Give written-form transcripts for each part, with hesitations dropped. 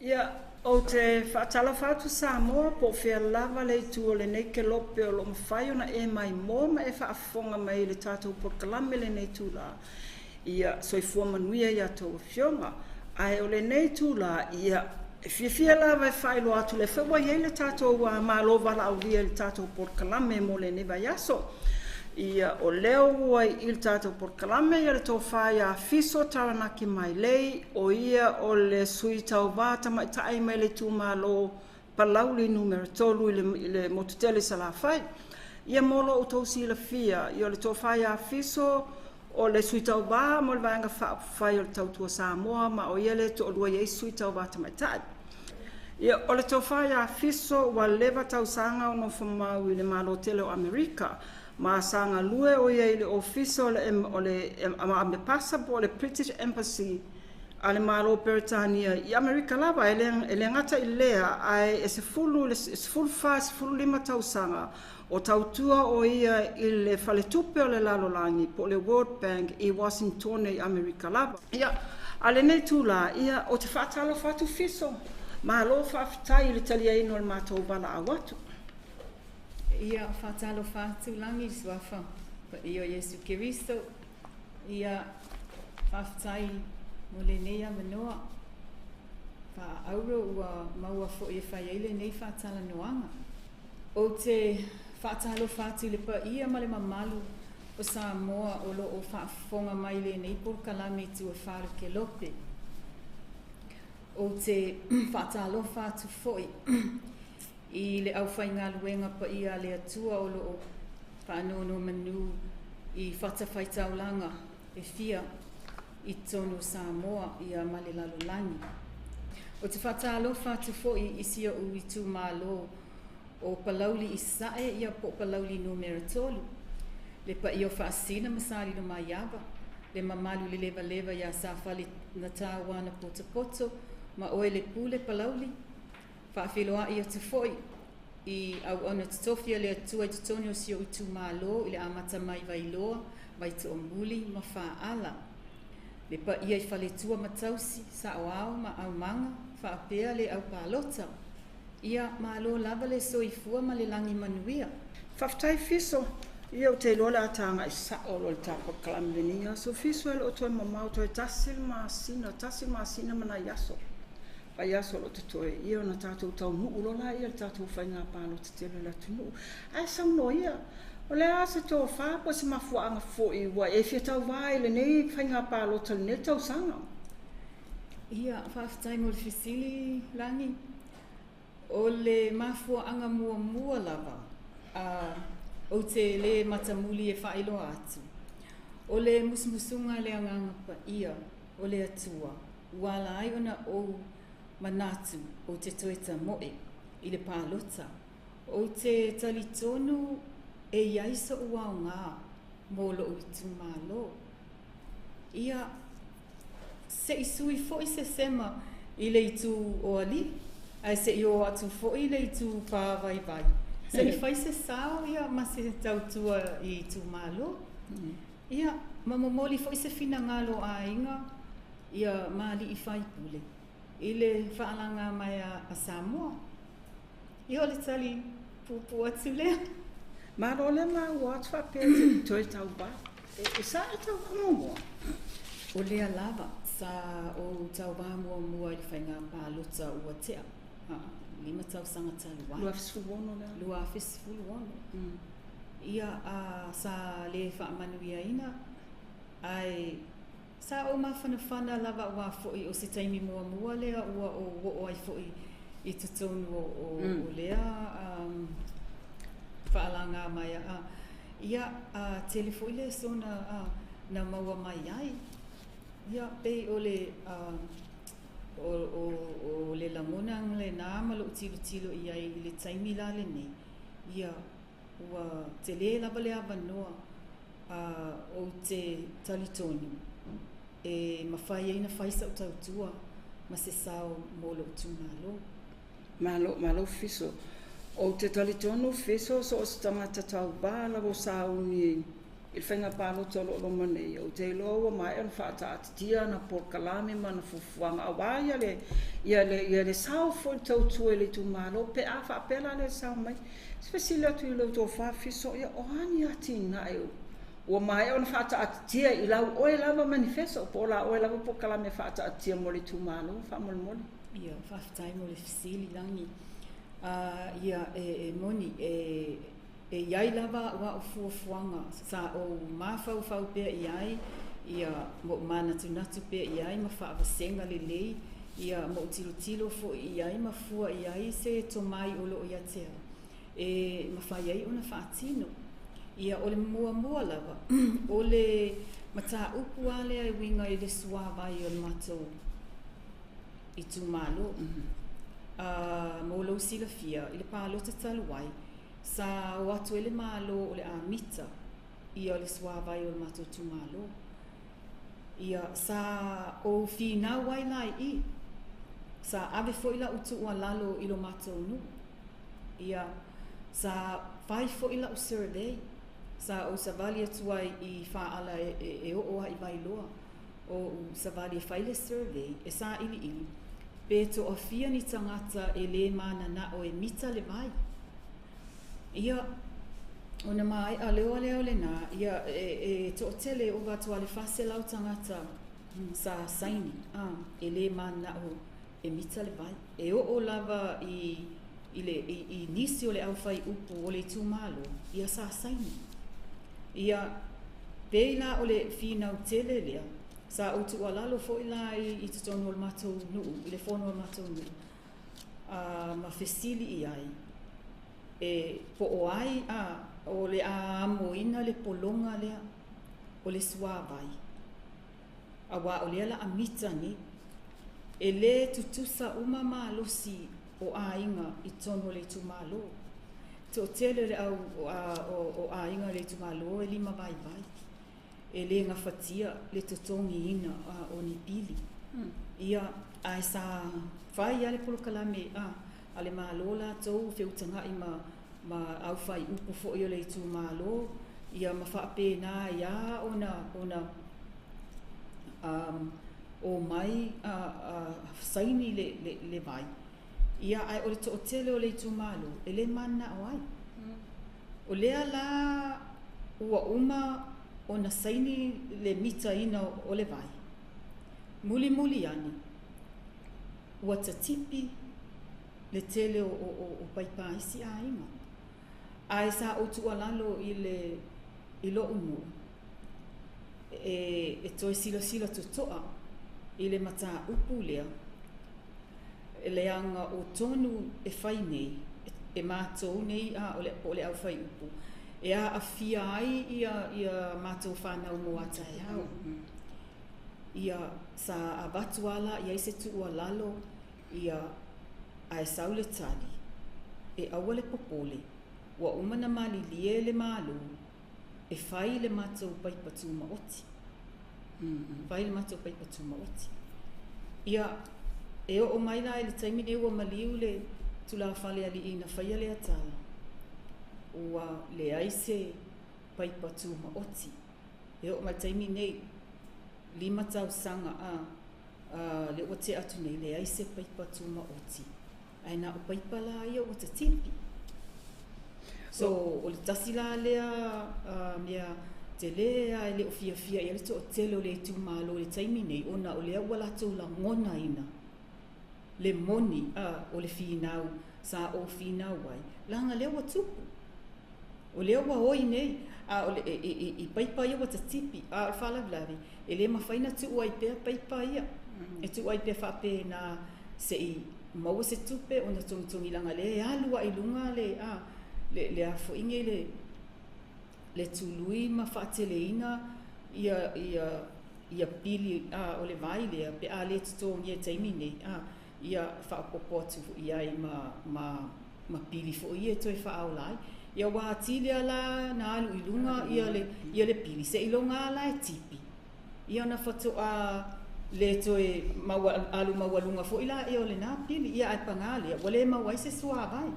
Ia, ou te faatalofa atu Samoa po o fea lava le itu o lenei kelope o lo o mafai ona e maimoa ma e faafofoga mai i le tatou polokalame i lenei itula. Ia, soifua manuia i a outou afioga. Ae o lenei itula, ia, e fiafia lava e faailoa atu o lea foi ua i ai le tatou Malo valaaulia i le tatou polokalame mo lenei vaiaso. Ia, o lea ua i le tatou polokalame le Tofa ia Fiso Taranaki Mailei, o ia o le sui tauva tamaitai mai le itumalo Palauli Nu.3 i le motu tele i Salafai. Ia mo lo outou silafia, ia o le Tofa ia Fiso o le sui tauva mo le Vaega Faaupufai o le Tautua Samoa, ma o ia lea e toalua i ai sui tauva tamaitai. Ia, o le Tofa ia Fiso ua leva tausaga o nofomau i le Malo tele o Amerika, ma sa galue o ia i le Ofisa o le Amepasa po o le British Embassy a le Malo o Peretania i Amerika lava. E le gata i lea, ae e 14, 15 tausaga o tautua o ia i le Faletupe o le Lalolagi po o le World Bank i Uasinitone i Amerika lava. Ia, a lenei itula, ia, ou te faatalofa atu Fiso, malo faafetai i le taliaina o le matou valaau atu. Ia, faatalofa atu Lagi i le Suafa Paia o Iesu Keriso. Ia, faafetai mo lenei avanoa faaauro ua maua foi e fai ai lenei faatalanoaga. Ou te faatalofa atu i le paia ma le mamalu o Samoa o lo o faafofoga mai i lenei polokalame i tua e 4 o le kelope. Ou te faatalofa atu foi i le aufaigaluega paia a le Atua o lo o faanonomanu i fatafaitaulaga e fia i totonu o Samoa ia ma le lalolagi. Ou te faatalofa atu foi i si ou itumalo o Palauli i Sasae ia po o Palauli Nu.3, le paia o Faasisina ma Salilomaiava, le mamalu i le levaleva ia Safale na Tauana Potopoto ma oe le pule Palauli. Faafeiloai atu foi i auauna totofi a le Atua i totonu o si ou itumalo i le amata mai Vailoa, Vaitoomuli ma Faaala. Le paia i faletua ma tausi, saoao ma aumaga, faapea le aupalota. Ia, malo lava le soifua ma le lagi manuia. Faafetai Fiso. Ia ou te iloa o le a tagai sao loa i le ta polokalame i lenei aso. Fiso, e le o toe mamao, toe tasi le masina, tasi le masina ma nai aso. Vaiaso o lo o totoe, ia ona tatou taunuu loa lea i le tatou faiga palota tele o le atunuu. Ae saunoa ia, o le a se tofa po o se mafuaaga foi ua e fia tauva ai i lenei faiga palota i lenei tausaga? Ia, faafetai mo le fesili, Lagi. O le mafuaaga muamua lava, a ou te lē matamuli e faailoa atu, o le musumusuga a le Agaga Paia o le Atua ua ala ai ona ou manatu ou te toe tamoe i le palota. Ou te talitonu e i ai soʻu aoga mo loʻu itumalo. Ia, se i sui foi se sema i le itu o alii, ae se i oo atu foi i le itu pāvaivai, se i fai se sao ia ma se tautua i itumalo. Ia, ma momoli foi se finagalo o aiga ia ma alii faipule i le faalaga mai a Samoa. Ia, o le tali puupuu atu lea. Malo lea maua atu faapea e te toe tauva. E sa e tauva muamua? O lea lava, sa ou tauva muamua i le faiga palota ua tea, 5 tausaga talu ai. 2016 lea? 2016. Ia, a, sa le faamanuiaina, ae sa ou mafanafana lava aua foi o se taimi muamua lea ua ou oo ai foi i totonu o lea faalaga mai. Ia, a tele foi lesona na maua mai ai. Ia, pei o le o le lagona lenā ma lou tilotilo i ai i le taimi la lenei, ia, ua tele lava le avanoa a ou te talitonu e mafai ai ona fai sau tautua ma se sao mo lou itumalo. Malo, malo Fiso. Ou te talitonu Fiso, so o se tagata tauva lava o sauni. i le faiga palota o lo o loma nei, ou te iloa ua maea ona faataatitia ana polokalame ma ana fuafuaga aua ia le ia le ia le sao foi i le tautua i le itumalo pe a faapea la le sao mai. Se fesili atu i lau tofa Fiso, ia o a ni atinae ua maea ona faataatitia i lau oe lava manifesto po o la oe lava polokalame faataatitia mo le itumalo faamolemole? Ia, faafetai mo le fesili, Lagi. Ia, e moni, e i ai lava au a'u fuafuaga sa ou mafaufau pea i ai, ia, ma ou manatunatu pea i ai ma faavasega lelei, ia, ma ou tilotilo foi i ai ma fua i ai se tomai o lo o ia te au e mafai ai ona faatino. Ia, o le muamua lava, o le mataupu lava lea e uiga i le suāvai o le matou itumalo. Mo lou silafia, i le palota talu ai, sa o atu ai le Malo o le a mita ia le suāvai o le matou itumalo. Ia, sa ou finau ai la i i, sa ave foi lau tuualalo i lo matou nuu. Ia, sa fai foi lau survey, sa ou savali atu ai i Faala e oo lava i Vailoa, ou savali e fai le survey e sailiili pe toafia ni tagata e lē mananao e mita le vai. Ia, ona maea loa lea o lenā, ia, e toatele, e ova atu lava i le 400 tagata sa saini e lē mananao e mita le vai. E oo lava i i le i nisi o le aufaiupu o le itumalo, ia sa saini. Ia, pei la o le finau tele lea, sa ou tuualalo foi la i totonu o le matou nuu, i le fono a le matou nuu, ma fesili i ai, e po o ai a o le a amoina le pologa lea o le suāvai, auā o lea o le a mita nei. E lē tutusa uma malosi o aiga i totonu o le itumalo. Toatele o le au o aiga o le itumalo e lima vaivai, e lē gafatia le totogiina o ni pili. Ia, ae sa fai lava le polokalame a le Malo latou feutaga'i ma aufaiupu foi o le itumalo, ia ma faapena ai lava ona omai saini le vai. Ia, ae o le toatele o le itumalo e lē mananao ai. O lea la ua uma ona saini le mitaina o le vai, mulimuli ane ua tatipi le tele o paipa a isi aiga. Ae sa ou tuualalo i le i lo'u nuu e toe silasila toto'a i le mataupu lea, leaga o tonu e fai nei e matou nei po o le aufaiupu e aafia ai ia matou fanau mo a taeao. Ia, sa avatu lava la i ai se tuualalo, ia, ae sau le tali, e aua le popole, ua uma ona malilie le Malo e fai le matou paipa tumaoti. Fai le matou paipa tumaoti. Ia, e oo mai la i le taimi lenei ua maliu le tulafale alii na faia lea tala, ua leai se paipa tumaoti. E oo mai i le taimi lenei, 5 tausaga lea ua tea atu nei, leai se paipa tumaoti. Ae na o paipa la ia ua tatipi. So, o le tasi la lea mea tele lava e le o fiafia i ai le toatele o le itumalo i le taimi nei, ona o lea ua latou lagonaina le moni o le finau sa ou finau ai, leaga lea ua tupu. O lea ua oi nei, a o le i paipa ia ua tatipi, a o le faalavelave, e le mafai ona tuu ai pea paipa ia. E tuu ai pea faapena se'i maua se tupe ona togitogi, leaga o lea e alu lava i luga le le a foi nei le tului ma faateleina ia pili o le vai lea pe a le totogia i le taimi nei, ia faaopoopo atu i ai ma pili foi ia e toe faaola ai. Ia ua atili lava la ona alu i luga ia le pili seiloga lava la e tipi, ia ona faatoa le toe alu maualuga foi lea o lena pili. Ia ae paga lea, ua le maua ai se suāvai.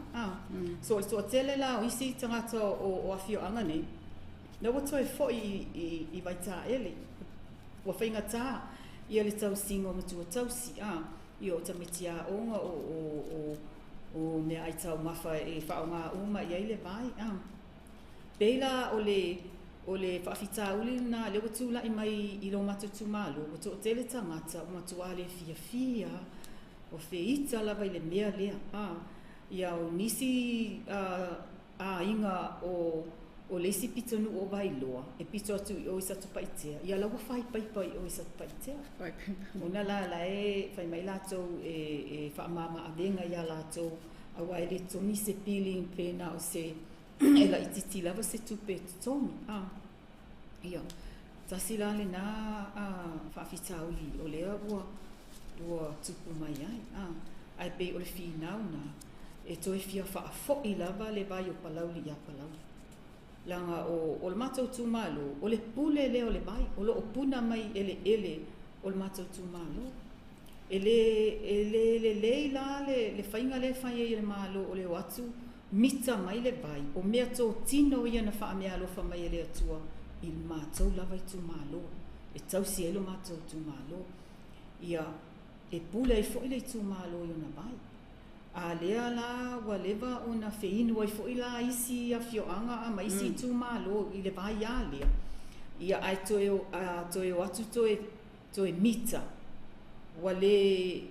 So o le toatele la o isi tagata o afioaga nei, Na ua toe fo'i i Vaitaele, ua faigata ia le tausiga o matua tausi a, ia o tamaiti aoga o meaai taumafa e faaaoga uma i ai le vai a. Pei la o le faafitauli lena lea ua tulai mai i lo matou itumalo, ua toatele tagata ua matua le fiafia, ua feita lava i le mea lea a. Ia o nisi aiga o le isi pitonuu o Vailoa e pito atu i o i Satupaitea, ia la ua fai paipa i o i Satupaitea. Ona la la e fai mai latou e faamama avega ia latou, aua e le totogi se pili pe na o se e laitiiti lava se tupe e totogi a. Ia tasi la lena faafitauli o lea ua tupu mai ai a. Ae pei o le finau na e toe fia faafo'i lava le vai o Palauli ia Palauli. Leaga o le matou itumalo, o le pule lea o le vai, o loo puna mai eleele o le matou itumalo. E le lelei la le faiga lea e fai ai e le Malo o le o atu mita mai le vai, o mea totino ia na faameaalofa mai e le Atua i le matou lava itumalo, e tausi ai lo matou itumalo. Ia e pule ai foi le itumalo i ona vai. A lea la ua leva ona feinu ai foi la isi afioaga ma isi itumalo i le vai a lea. Ia ae toe o atu toe mita, ua le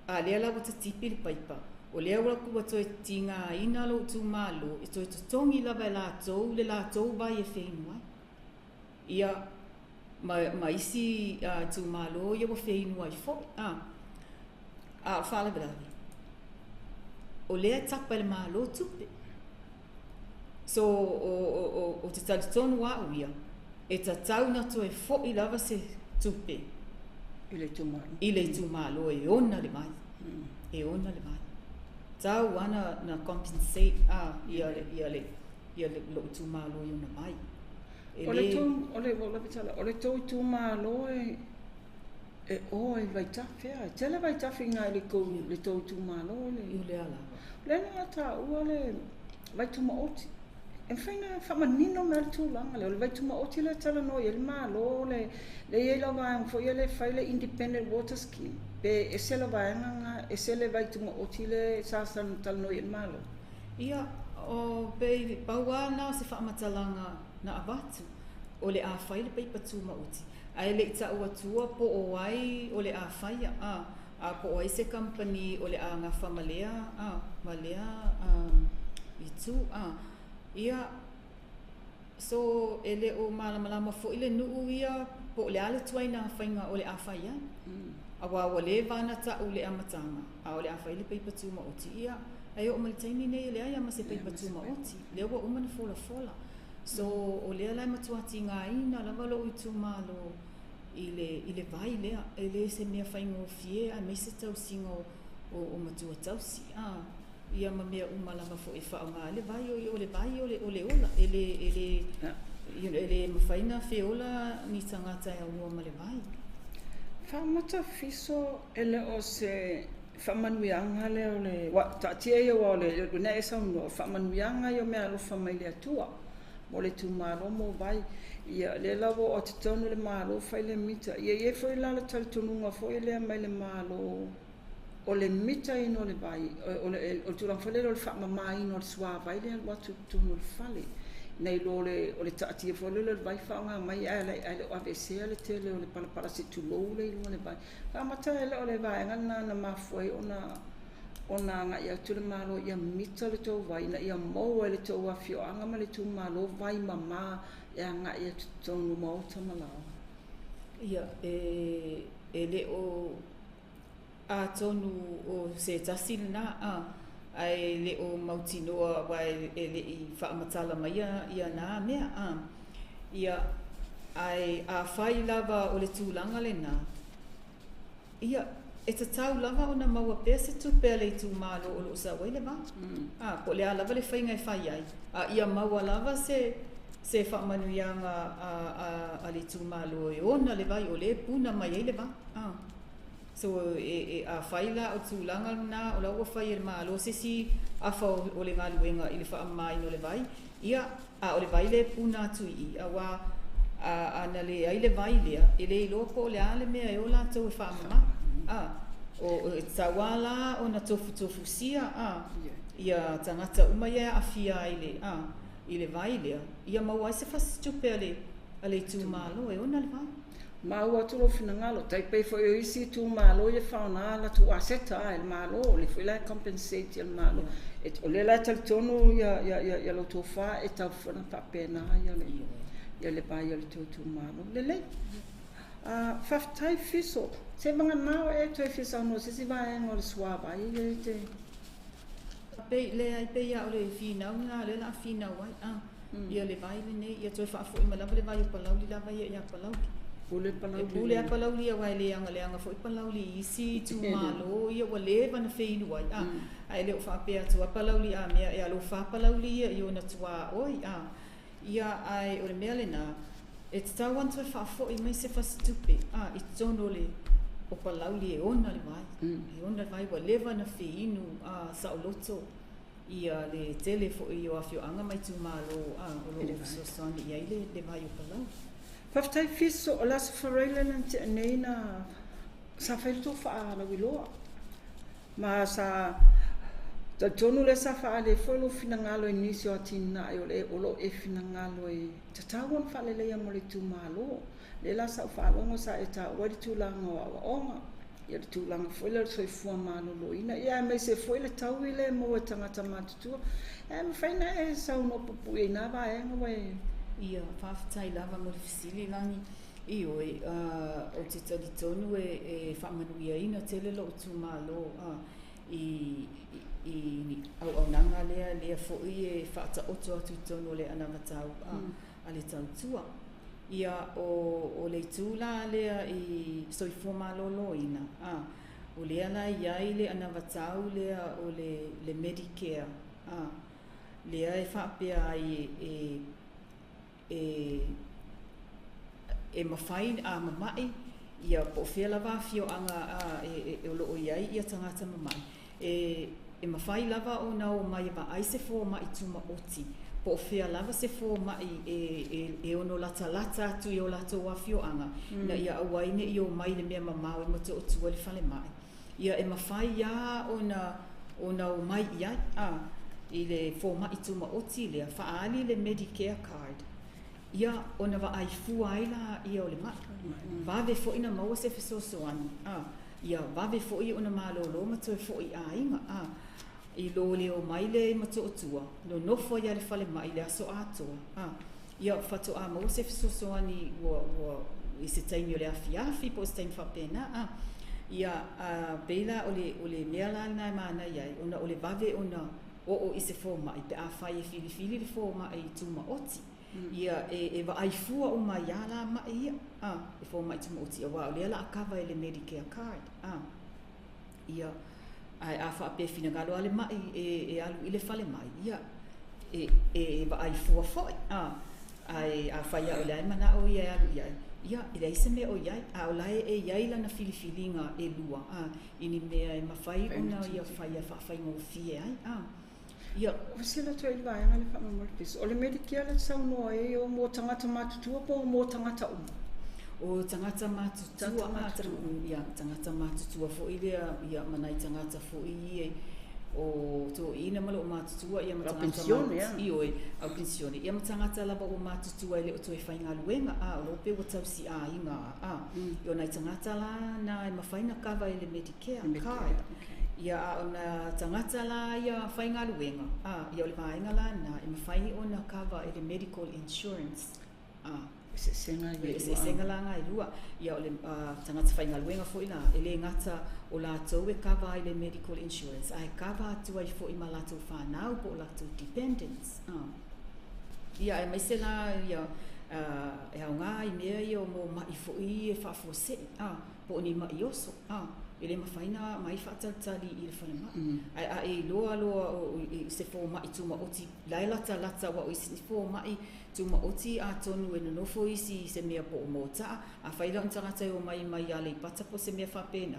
a lea la ua tatipi le paipa, o lea ua toe tigaina lou itumalo e toe totogi lava e latou le latou vai e feinu ai. Ia ma isi itumalo ia ua feinu ai foi a. A o faalavelave, o lea e tapa e le Malo tupe. So o te talitonu au ia, e tatau na toe fo'i lava se tupe i le itumalo. I le itumalo e ona le vai. E ona le vai. Tau ana na compensate ia le lou itumalo i ona vai. O le tou o le tou itumalo e o i Vaitafe a. Tele Vaitafe i ngai le tou itumalo le. I le ala. Le na taua le Vaitumaoti. E mafai ona faamanino mai le tulaga lea. O le Vaitumaoti lea e talanoa i ai le Malo, le i ai la vaega foi lea e fai le Independent Water Scheme. Pe ese la vaega na, ese le Vaitumaoti le sa talanoa i ai le Malo. Ia, o pei pau lava na o se faamatalaga na avatu, o le a fai le paipa tumaoti. Ae le i tau atua po o ai o le a faia, a po o ai se company o le a gafa ma lea, ma lea itu. Ia, so e le o malamalama foi le nuu ia po o le a le tuaiga faiga o le a fai ai. Aua ua leva ona tau le amataga, a o le a fai le paipa tumaoti, ia, ae oo mai le taimi nei e leai ma se paipa tumaoti, lea ua uma ona folafola. So o lea la e matua tigaina lava lou itumalo i le vai lea, e le se mea faigofie aemaise tausiga o matua tausi. Ia ma mea uma lava foi e faaaoga ai le vai, o le vai o le ola, e le mafai ona feola ni tagata e aunoa ma le vai. Faamata fiso e le o se faamanuiaga lea o le taatia ia o le lena e saunoa, faamanuiaga ia o meaalofa mai le Atua mo le itumalo mo vai. Ia lea la ua oo atu tonu le Malo fai le mita. Ia i ai foi la le talitonuga foi lea mai le Malo o le mitaina o le vai, o le tulaga foi lea o le faamamaina o le suavai lea e alu atu i totonu o le fale. Nai lo o le taatia foi lea o le vai faaaoga mai ae le o aveesea le tele o le palapala se tulou le i luga o le vai. Faamata e le o le vaega lena na mafua ai ona agai atu le Malo ia mita le tou vai ina ia maua e le tou afioaga ma le itumalo vai mama e agai atu totonu maota ma laoa. Ia, e le o atonu o se tasi lena, ae le o mautinoa aua e le i faamatala mai ia na mea. Ia, ae afai lava o le tulaga lena, ia, e tatau lava ona maua pea se tupe a le itumalo o loo sau ai le vai. Po o le a lava le faiga e fai ai, a ia maua lava se faamanuiaga a le itumalo e ona le vai, o lea e puna mai ai le vai. So e afai la o tulaga lena o la ua fai e le Malo se isi afa o le galuega i le faamamaina o le vai, Ia, a o le vai lea e puna atu i i, auā a, a na leai le vai lea, e le iloa po o le a le mea e o latou e faamama. A, o, e tatau lava la ona tofutofusia, a, ia tagata uma ia e aafia ai le, a, i le vai lea, ia maua ai se fasitupe a le, a le itumalo e ona le vai. Maua atu lou finagalo, tai pei foi o isi itumalo ia e faaaoga a latou aseta a e le Malo, o lea foi la e compensate e le Malo. O lea la e talitonu ia lau tofa e tatau foi ona faapena ia le vai o le tou itumalo. Lelei. Faafetai Fiso. Se vagana o e toe fia saunoa i se isi vaega o le suavai ia e te. Pei, leai, pei lava o le finau lena o lea o le a finau ai, a, ia le vai lenei, ia toe faafoi mai lava le vai o Palauli lava ia ia Palauli. Pule Palauli. E pule lava Palauli aua e le agaleaga foi Palauli i isi itumalo ia ua leva ona feinu ai, a, ae le o faapea atu lava Palauli a mea e alofa lava Palauli ia i ona tuaoi, a. Ia, ae o le mea lena, e tatau lava ona toe faafoi mai se fasitupe, a, i totonu o le o Palauli e ona le vai, e ona le vai, ua leva ona feinu, a, saoloto ia le tele foi o afioaga ma itumalo, a, o lo o fesoasoani i ai le vai o Palauli. Faafetai Fiso, o le Aso Faraile lea na tea nei na sa fai le tou faalauiloa ma sa talitonu lea sa faaali ai foi lou finagalo i nisi o atinae o, le, o lo o e finagalo e tatau ona faaleleia mo le itumalo. Lea la sa ou faalogo sa e taua ai le tulaga o aoaoga, ia le tulaga foi lea o le soifua maloloina, ia aemaise foi le taui lea e maua e tagata matutua. E mafai ona e saunoa puupuu i na vaega ua e. Ia, faafetai lava mo le fesili, Lagi. Ioe, ou te talitonu e faamanuiaina tele lou itumalo i i auaunaga lea, lea foi e faataoto atu i totonu o le anavatau a le tautua. Ia, o le itu la lea i soifua maloloina, o lea la e i ai le anavatau lea o le Medicare, lea e faapea ai e mafai a mama'i ia po o fea lava afioaga o lo o i ai ia tagata mama'i, e mafai lava ona o mai e vaai se foma'i tumaoti po o fea lava se foma'i e ono latalata atu i o latou afioaga, ina ia aua ai ne i omai i le mea mamao i Motootua i le falemai. Ia e mafai lava ona omai i ai i le foma'i tumaoti lea, faaali le Medicare card, ia ona vaai fua ai laia o le ma'i. Vave foi na maua se fesoasoani, ia vave foi ona malolo ma toe foi i aiga. I lo le omai lea i Motootua, nonofo ai lava i le falemai i le aso atoa, ia faatoa maua se fesoasoani ua i se taimi o le afiafi po o se taimi faapena. Ia pei la o le mea la lena e manaia ai, ona o le vave ona oo i se foma'i pe afai e filifili le foma'i tumaoti. Ia e vaai fua uma ai lava la ma'i ia, e foma'i tumaoti, auā o lea o le a kava e le Medicare card. Ia, ae a faapea e finagalo lava le ma'i e alu i le falemai, ia, e vaai fua foi, ae afai lava o lea e manao ia e alu i ai, ia, e leai se mea o i ai, a o la e i ai lana filifiliga e lua, i ni mea e mafai ona ia faia e faafaigofie ai. Ia. Ua sila atu ai le vaega lea faamolemole Fiso. O le Medicare lea e te saunoa ai, o mo tagata matutua po o mo tagata uma? O tagata matutua, ia, tagata matutua foi lea, ia, ma nai tagata foi ia o toeaiina ma loo matutua, ia ma tagata ioe, au penisione, ia ma tagata lava ua matutua e le o toe faigaluega, a o lo o pei ua tausiaiga, a, ia o nai tagata la na e mafai ona kava e le Medicare card. Ia, a o na tagata la ia faigaluega, a, ia o le vaega la lena e mafai ona kava e le medical insurance, a. Eseesega ia e lua. Eseesega la na e lua. Ia o le tagata faigaluega foi la, e le gata o latou e kava ai le medical insurance, ae kava atu ai foi ma latou fanau po o latou dependents. Ia, aemaise la ia e aoga i mea ia o mo ma'i foi e faafuasei, po o ni ma'i oso, e le mafai ona aumai faatalitali i le falemai. Ae a e iloa loa i se foma'i tumaoti la e latalata, aua o isi foma'i tumaoti atonu e nonofo isi i se mea po o Mota'a, afai la o ni tagata e omai mai Aleipata po o se mea faapena,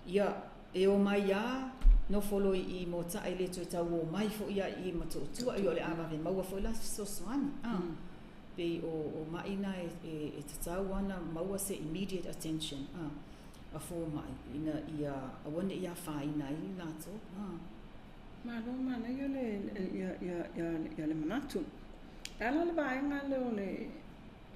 ia e omai lava Nofo loa i i Moata'a e lē toe tau ō mai fo'i a i i Motootua, ia o le a vave maua foi la se fesoasoani, a. Pei o ma'i na e tatau ana maua se immediate attention a a foma'i ina ia aua ne'i afaina ai latou, a. Malo manaia le ia ia ia ia le manatu. E ala le vaega lea o le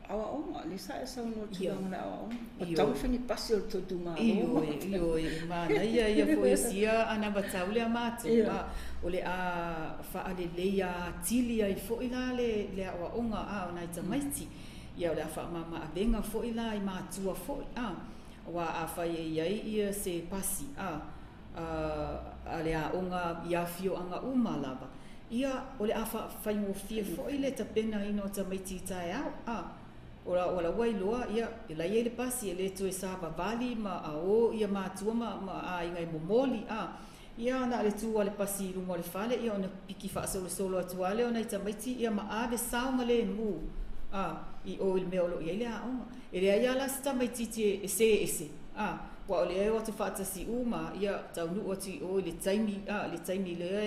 aoaoga, lea sa e saunoa i le tulaga o le aoaoga. Ua tatau ona fai ni pasi o le tou itumalo. Ioe, ioe, manaia ia foi o sia anavatau lea a matou, a o le a faaleleia atili ai foi la le aoaoga a o nai tamaiti. Ia o le a faamama avega foi la i matua foi, a, auā afai e i ai ia se pasi a a le aoga i afioaga uma lava, ia o le a faafaigofie foi le tapenaina o tamaiti i taeao, a. Ua la ua iloa, ia, e la e i ai le pasi e le toe savavali ma a o ia matua ma aiga e momoli, a. Ia na o le tu lava o le pasi i luma o le fale, ia ona piki faasolosolo atu lava lea o nai tamaiti, ia ma ave saogalēmū, a, i o i le mea o lo o i ai le aoga. E leai lava la se tamaitiiti e sē ese, a, aua o lea e o atu faatasi uma, ia taunuu atu i o i le taimi, a, le taimi lea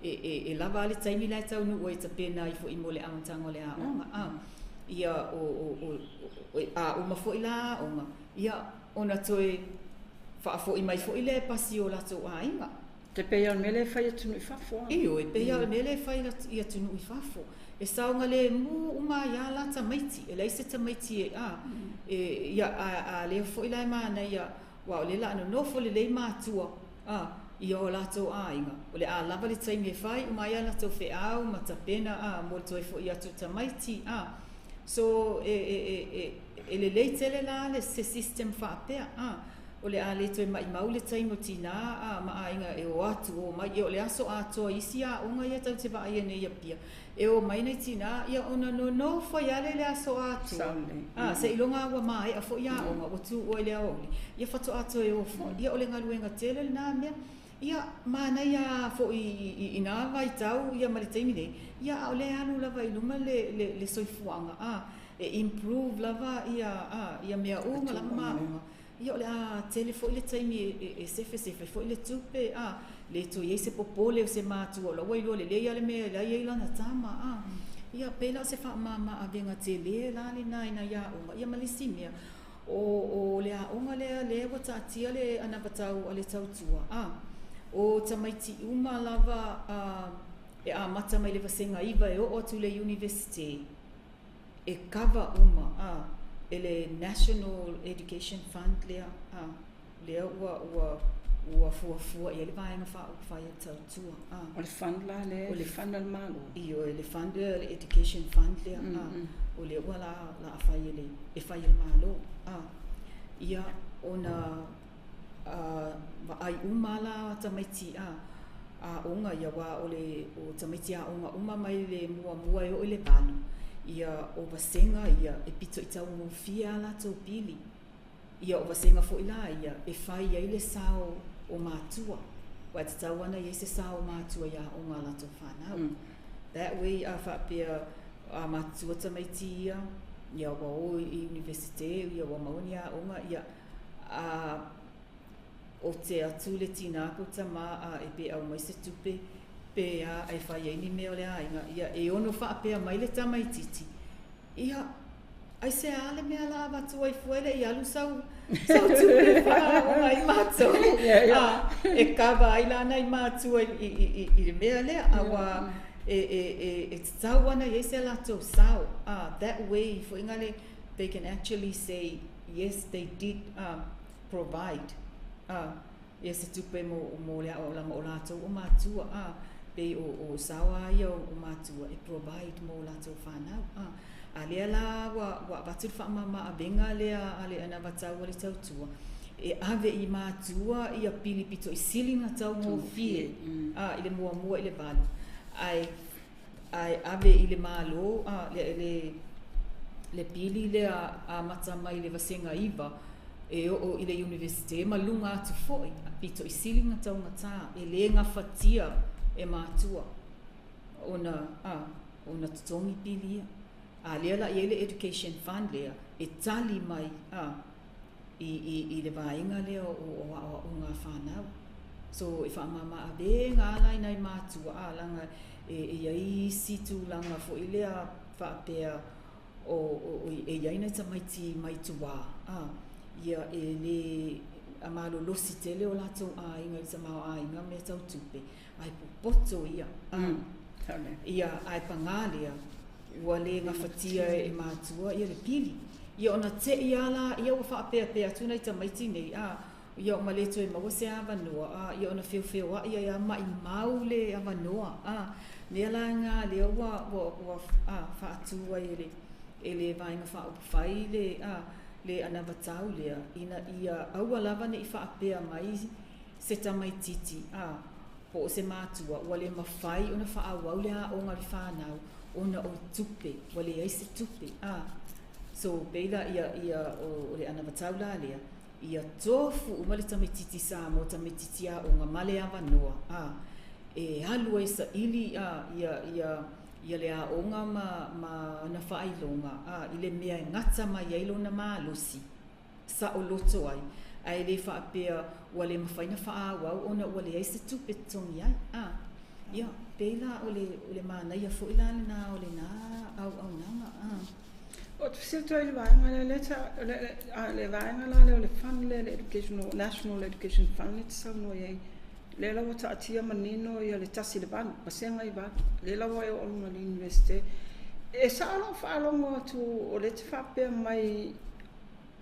e lava a le taimi la e taunuu ai e tapena ai foi mo le amataga o le aoga, a. Ia o a uma foi la aoga, ia ona toe faafo'i mai foi lea e pasi i o latou aiga. E pei o le mea lea e fai i atunuu i fafo. Ioe, pei lava o le mea lea e fai i atunuu i fafo. E saogalēmū uma ai lava la tamaiti, e leai se tamaiti e a, e ia a lea foi la e manaia, aua o lea o le a nonofo lelei matua a i o latou aiga, o le a lava le taimi e fai uma ai a latou feau ma tapena a mo le toe fo'i atu o tamaiti a. So e lelei tele la le se system faapea, a. O le a le toe maʻimau le taimi o tinā a ma aiga e o atu o mai. Ia o le aso atoa i isi aoga ia tatou te vaaia nei i Apia, e o mai nai tinā, ia ona nonofo ai lava lea i le aso atoa, a, seiloga lava ua maea foi aoga ua tuua i le aoauli, ia faatoa toe o foi. Ia o le galuega tele lenā mea. Ia manaia foi i na vaitau ia ma le taimi nei, ia a o lea e alu lava i luma le soifuaga, a, e improve lava ia a ia mea uma lava ma aoga. Ia o le a tele foi le taimi e sefesefe ai foi le tupe, a, le toe i ai se popole o se matua o la ua iloa lelei lava le mea la e i ai lana tama, a. Ia pei la o se faamama avega telē la lenā i nai aoga. Ia ma le isi mea, o le aoga lea lea ua taatia le anavatau a le tautua, a, o tamaiti uma lava a e amata mai le vasega 9 e oo atu i le iunivesite, e kava uma a e le National Education Fund lea, a, lea ua fuafua i ai le Vaega Faaupufai a le Tautua, a. O le fund la lea, o le fund a le Malo. Ioe, le fund lea, le education fund lea, a, o lea ua la a fai e le e fai e le Malo, a. Ia ona vaai uma la tamaiti a aoga ia, aua o le o tamaiti aoga uma mai le muamua e oo i le 8, ia o vasega ia e pito i taugofie a latou pili. Ia o vasega foi la ia e fai ai le sao o matua, aua e tatau ana i ai se sao o matua i aoga a latou fanau. That way a faapea a matutua tamaiti ia, ia ua o i iunivesite, ia ua maua ni aoga, ia a o te atu le tinā po o tamā a e pe aumai se tupe pe a e fai ai ni mea o le aiga, ia e ono faapea mai le tamaitiiti, ia aisea le mea la avatu ai fua e leʻi alu sau tupe e faaaoga ai matou, a e kava ai la nai matua i le mea lea, auā e tatau ana i ai se latou sao, a. That way foi gale they can actually say yes, they did provide a ia se tupe mo le aoaoga o latou o matua, a. Pei o sao lava ia o matua e provide mo latou fanau, a. A lea la ua avatu le faamama avega lea a le anavatau a le tautua e ave i matua ia pili pito i sili ona taugofie a i le muamua i le 8, ae ave i le Malo a le pili lea amata mai le vasega 9 e oo i le iunivesite ma luga atu foi, pito i sili ona taugatā e lē gafatia e matua ona a ona totogi pili ia. A lea la i ai le education fund lea e tali mai a i le vaega lea o aoaoga a fanau. So e faamama-avega lava la i nai matua a, leaga e i ai isi tulaga foi lea faapea o e i ai nai tamaiti mai tua a, ia e lē malolosi tele o latou aiga i le tamaoaiga ma mea tau tupe, ae popoto ia a. Ia ae pagā lea ua lē gafatia e matua ia le pili. Ia ona te'i lava laia ua faapeapea atu nai tamaiti nei a, ia ma le toe maua se avanoa a, ia ona feofeoa'i ai lava ma'imau le avanoa a. Mea la lena lea ua faatu ai e le e le Vaega Faaupufai le le anavatau lea ina ia aua lava ne'i faapea mai se tamaitiiti a, po o se matua ua le mafai ona faaauau le aoga a le fanau ona o tupe, ua leai se tupe a. So pei la ia ia o le anavatau la lea ia tofu uma le tamaitiiti Samoa, tamaitiiti aoga ma le avanoa a, e alu ai e saili a ia ia ia le aoga ma ana faailoga a, i le mea e gata mai ai lona malosi saoloto ai, ae le faapea ua le mafai ona faaauau ona ua leai se tupe e totogi ai a. Ia pei la o le o le manaia foi la lena o lena auaunaga a. O te fesili atu ai i le vaega lea, lea sa, le, le, le vaega la lea o le fund lea, le Educational, National Education Fund lea e te saunoa i ai, lea la ua taatia manino ia le 1 i le 8, vasega i 8, lea la ua e oo i luga i le Iunivesite. E sao lou faalogo atu o lea e te faapea mai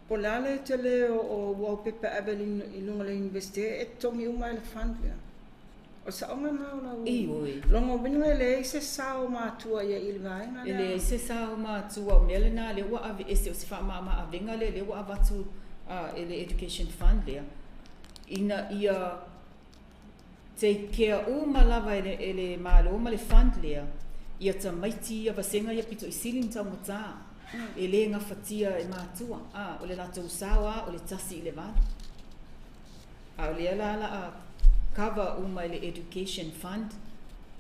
po o le a le tele o ua pepa e ave i luga o le Iunivesite e totogi uma e le fund lea. O le saoga lena o lau Ioe. Lona uiga e leai se sao matua ia i le vaega E lea. Leai se sao matua. O mea lena lea ua aveese, o se faamama-avega lea lea ua avatu e le Education Fund lea ina ia take care uma lava e le Malo ma le fund lea ia tamaiti ia vasega ia pito i sili ona taumatā e lē gafatia e matua a. O le latou sao a o le 1 i le 8, a o lea la laa cover uma e le Education Fund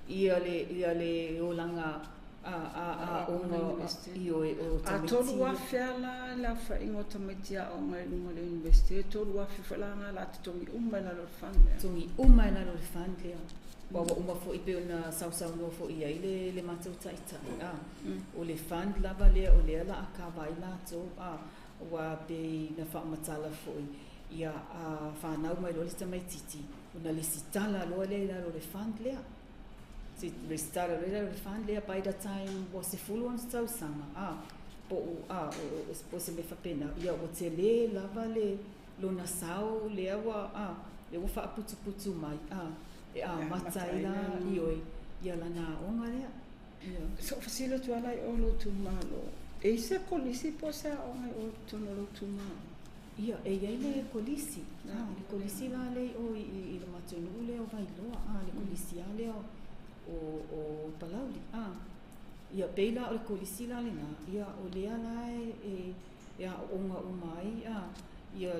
ia le olaga a aoga, ioe, o A tamaiti. 3,000 a la le aofaiga o tamaiti aoga i luga o le Iunivesite, 3,000 foi la na la totogi uma i lalo o le fund lea. Togi uma i lalo o le fund lea. Ua uma foi pei ona sausaunoa foi i ai le matou taitai a. O le fund lava lea o lea la a kava ai latou a. Ua pei na faamatala foi ia a fanau mai loa le tamaitiiti ona lesitala loa lea i lalo o le fund lea. Se resitala loa i lalo o le fund lea by the time ua 10 ona tausaga a, po o a o se mea faapena, ia ua tele lava le lona sao lea ua a lea ua faaputuputu mai a e amata ai la, ioe, ia lana aoga lea. Ia. So fesili atu ala i o lou itumalo. E i se kolisi po o se aoga i o totonu o lou itumalo? Ia, e i ai le kolisi. Ah, le kolisi la lea i o i le matou nuu lea o Vailoa. Ah, le kolisi lava lea o Palauli. Ah, ia pei la o le kolisi la lena, ia o lea la e aooga uma ai a, ia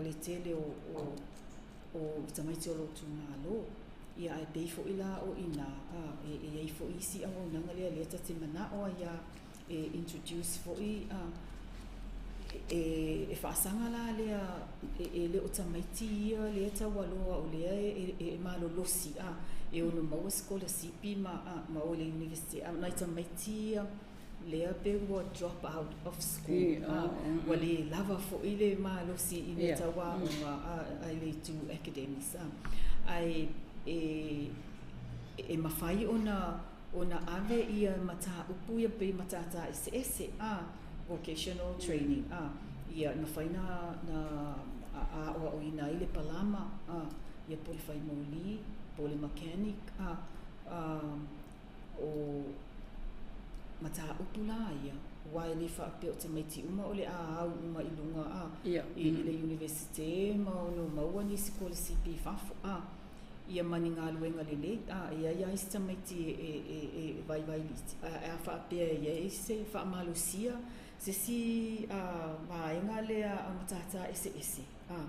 le tele o tamaiti o lou itumalo. Ia ae pei foi la o i ina a, e i ai foi isi auaunaga lea ta te manao ai lava e introduce foi a, e faasaga la lea e le o tamaiti ia lea taualoa o lea e malolosi a e ono maua sikolasipi ma a, ma o i le iunivesite, a o nai tamaiti ia lea pe ua drop out of school a, ua lē lava foi le malosi i mea tau aoga a, i le itu academics a, ae e mafai ona ave ia mataupu ia pei matata eseese a, vocational training a, ia e mafai na aoaoina ai le palama a, ia po o le fai moli, po o le mechanic a, o mataupu la ia, aua e le faapea o tamaiti uma o le a au uma i luga a i le iunivesite ma ono maua ni sikolasipi i fafo a, ia ma ni galuega lelei a. E ai lava isi tamaiti e vaivai itiiti a faapea e i ai se faamalosia se isi vaega lea a matata eseese a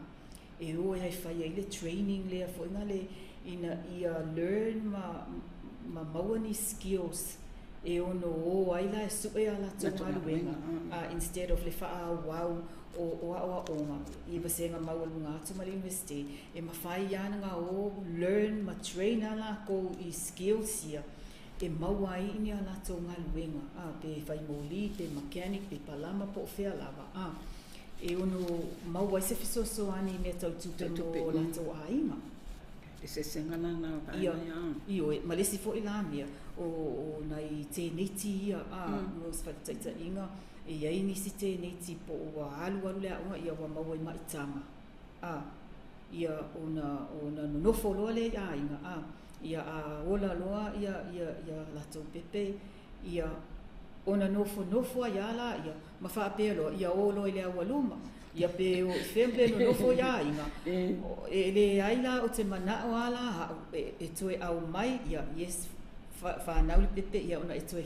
e o ai e fai ai le training lea foi na le ina ia learn ma maua ni skills. e ono o ai la e su'e a latou galuega, instead of le fa'aauau o a'oa'oga i vasega maualuga atu ma le Iunivesite, e mafai lava ona o learn ma train a lakou i skills ia e maua ai ni a latou galuega, pe fai moli, pe mechanic, pe palama, po o fea lava, e ono maua ai se fesoasoani i mea tau tupe mo latou aiga. Eseesega la na o vaega ia. Ioe, ma le isi foi la mea, o nai teineiti ia, mo se faataitaiga, e i ai nisi teineiti po ua alualu le aoga, ia ua maua i maitaga, ia ona nonofo loa lea i aiga, ia a ola loa ia latou pepe, ia ona nofonofo ai lava laia ma faapea loa, ia o loa i le aualuma, ia pe o i fea pe nonofo i aiga, e leai la, ou te mana'o lava la a'u e toe aumai, ia yes, fanau le pepe, ia ona e toe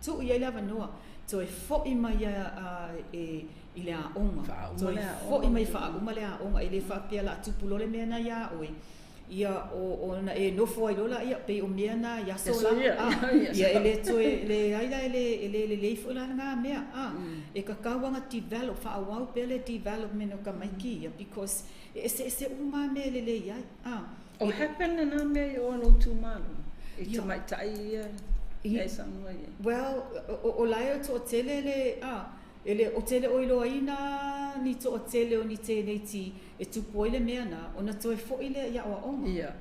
tuu i ai le avanoa, toe fo'i mai i le aoga, toe fo'i mai faauma le aoga, e le faapea o le a tupu loa le mea lena iā oe, ia ona e nofo ai loa laia, pei o mea na i aso la, ia e le toe leai la, e le lelei foi la lena mea, e tatau lava ona develop, faaauau pea le development o tamaiti ia, because e eseese uma lava mea e lelei ai. O happen lena mea i o i lou itumalo, i tamaitai ia e saunoa i ai? Well, o la e toatele le, e le o tele o iloaina ni toatele o ni teineiti e tupu ai le mea na, ona toe fo'i lea i aoaoga. Ia,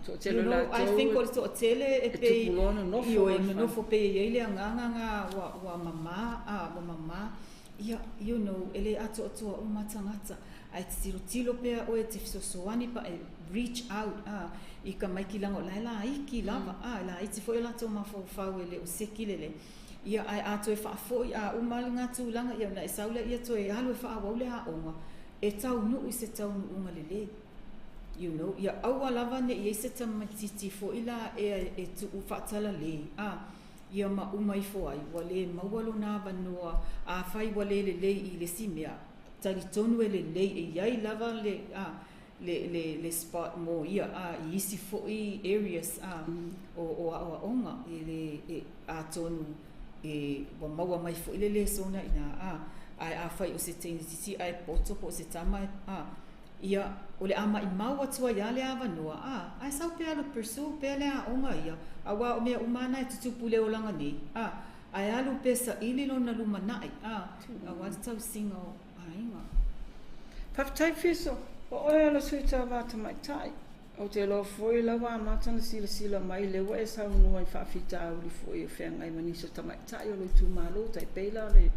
toatele o latou. I think o le toatele e pei, e tupu loa nonofo. Ioe, nonofo pei e i ai le agaga na ua mamā, ua mamā. Ia, you know, e le atoatoa uma tagata, ae te tilotilo pea oe e te fesoasoani pa e reach out i tamaiti leaga o la e laiti lava, e laiti foi o latou mafaufau e le o seki lelei. Ia, ae a toe faafoi a uma lena tulaga, ia ona e sau lea toe alu e faaauau le aoga, e taunuu i se taunuuga lelei. You know, ia aua lava ne i ai se tamaitiiti foi la e tuu faatalale, ia ma uma ifo ai, ua le maua lona avanoa, afai ua le lelei i le isi mea, talitonu e lelei, e i ai lava le spot mo ia i isi foi areas o aoaoga, e le, atonu e ua maua mai foi le lesona i ina, ae afai o se teineitiiti ae poto po o se tama, ia o le a maimau atu ai lava le avanoa, ae sau pea alu pursue pea le aoga ia, auā o mea uma lava na e tutupu i le olaga nei, ae alu pea saili lona lumanai, auā le tausiga o aiga. Faafetai Fiso, o oe o le sui tauva tamaitai. Ou te iloa foi la ua amata ona silasila mai lea ua e saunoa i faafitauli foi o feagai ma nisi o tamaitai o lou itumalo, tai pei la o le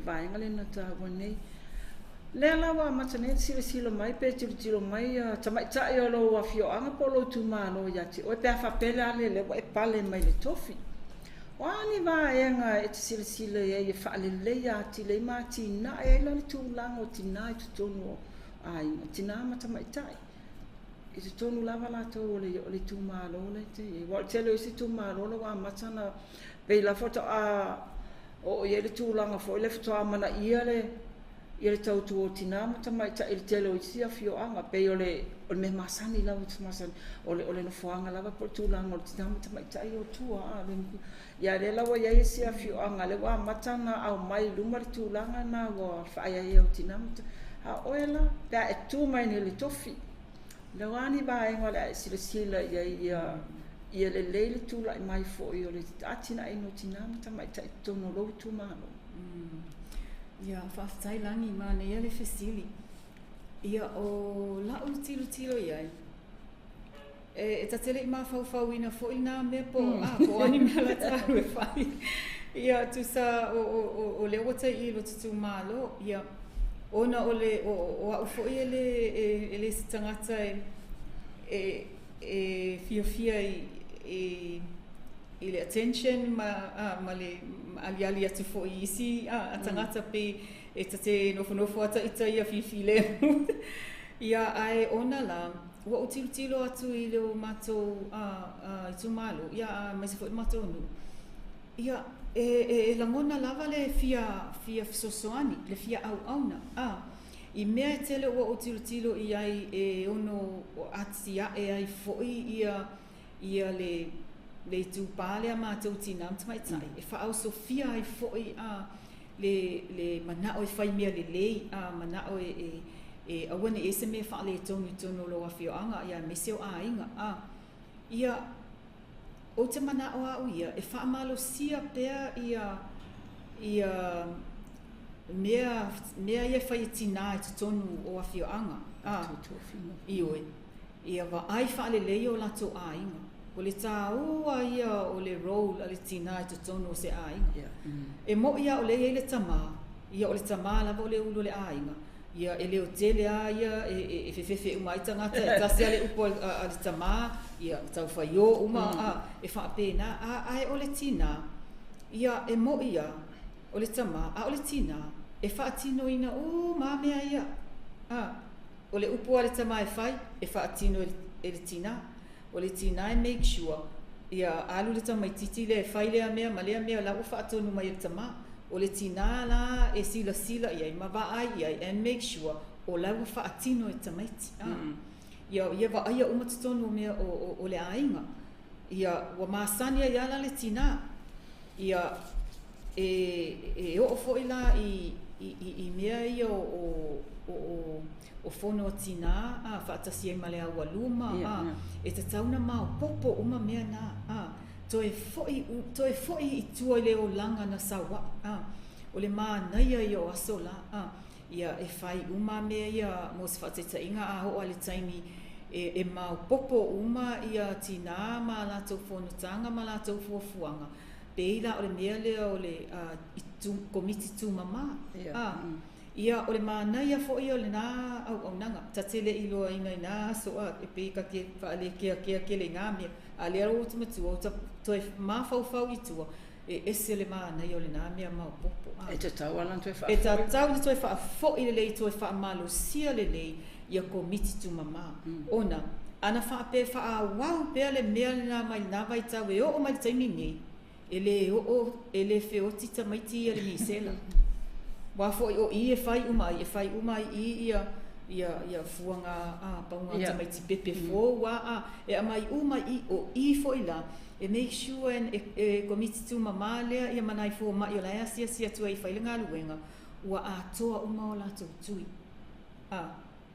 vaega lea na taua nei. Lea la ua amata nei ona silasila mai pe tilotilo mai tamaitai o lou afioaga po o lou itumalo ia te oe pe a faapea la lea ua e pale mai le tofi. O a ni vaega e te silasila i ai e faaleleia atili ai ma atinae ai la le tulaga o tinā i totonu o aiga, tinā ma tamaitai i totonu lava latou o le itumalo lea e te i ai. Aua o le tele o isi itumalo la ua amata ona pei la faatoa oo i ai le tulaga foi lea faatoa amanaia le ia le tautua o tinā ma tamaitai i le tele o isi afioaga, pei o le mea masani lava, o le nofoaga lava po o le tulaga o le tinā ma tamaitai o tua. Ia lea la ua i ai isi afioaga lea ua amata ona aumai i luma le tulaga na ua faaeaea o tinā ma tamaitai. A o oe la, pe a e tu mai nei i le tofi, o a ni vaega o le a e silasila i ai ia lelei le tulai mai foi o le atinaeina o tinā ma tamaitai i totonu o lou itumalo? Ia, faafetai Lagi, manaia le fesili. Ia, o la'u tilotilo i ai, e ta te le'i mafaufauina foi lena mea po o a ni mea la ta alu e fai. Ia, tusa o lea ua tai i lo te itumalo, ia, ona o le o a'u foi e le se tagata e fiafia i le attention ma le aliali atu foi i isi tagata pe e ta te nofonofo ata ita ia filifilemu. Ia, ae ona la, ua ou tilotilo atu i le o matou itumalo, ia aemaise foi le matou nuu, ia e lagona lava le fia fesoasoani, le fia auauna. I mea e tele ua ou tilotilo i ai e ono atia'e ai foi ia le Le itupa lea matou tinā ma tamaitai e faaosofia ai foi a le le manao e fai mea lelei a manao e e e aua ne i i ai se mea faaletonu i totonu o lou afioaga ia aemaise o aiga a. Ia, ou te manao au ia e faamalosia pea ia ia mea mea ia e fai e tinā i totonu o afioaga a. Ioe. Ia vaai faalelei o latou aiga. O le tāua ia o le role a le tinā i totonu o se aiga. E mo'i a o lea e i ai le tamā, ia o le tamā lava o le ulu o le aiga, ia e leotele a ia e e fefefe uma ai tagata, e tasi a le upu a le tamā, ia taufaiō uma a, e faapena. A ae o le tinā, ia e mo'i a o le tamā, a o le tinā, e faatinoina uma a mea ia. A. O le upu a le tama e fai, e faatino e le tinā. O le tinā e make sure ia alu le tamaititi lea e fai lea mea ma lea mea la ua faatonu mai e le tama. O le tinā la e silasila i ai ma vaai i ai and make sure o la ua faatino e tamaiti. A. Ia, ia vaaia uma totonu o mea o, o, o le aiga. Ia, ua masani ai a la le tinā. Ia, e, e oo foi la i, i, i, i mea ia o, o, o, o fono a tinā, a, faatasi ai ma le aualuma, a, e tatau ona maopoopo uma mea na, a, toe foi, toe foi i tua i le olaga na sau ai, a, o le manaia ia o aso la, a, ia e fai uma mea ia mo se faataitaiga a oo lava i le taimi e, e maopoopo uma ia tinā ma a latou fonotaga ma latou fuafuaga, pei la o le mea lea o le uh, komiti tūmamā. Ia, a, ia o le manaia foi o lenā auaunaga, ta te le i iloaina i nā aso a, e pei ta te faalekeakea tele i nā mea, a lea ua ou te matua, ua toe mafaufau i tua, e ese le manaia o lenā mea maopoopo. A. E tatau lava ona toe faafoi. E tatau ona toe faafoi lelei, toe faamalosia lelei ia komiti tūmamā. Ona, ana faapea e faaauau pea le mea lenā mai lenā vaitau e oo mai le taimi nei, e le oo, e le feoti tamaiti ia le misela. Aua foi o i e fai uma ai, e fai uma ai i i ia ia ia fuaga a pauga a tamaiti pepe fou a a e aumai uma i o i foi la e make sure and e, e komiti tūmamā lea ia ma nai foma'i o la e asiasi atu ai e fai le galuega ua atoa uma o latou tui. A,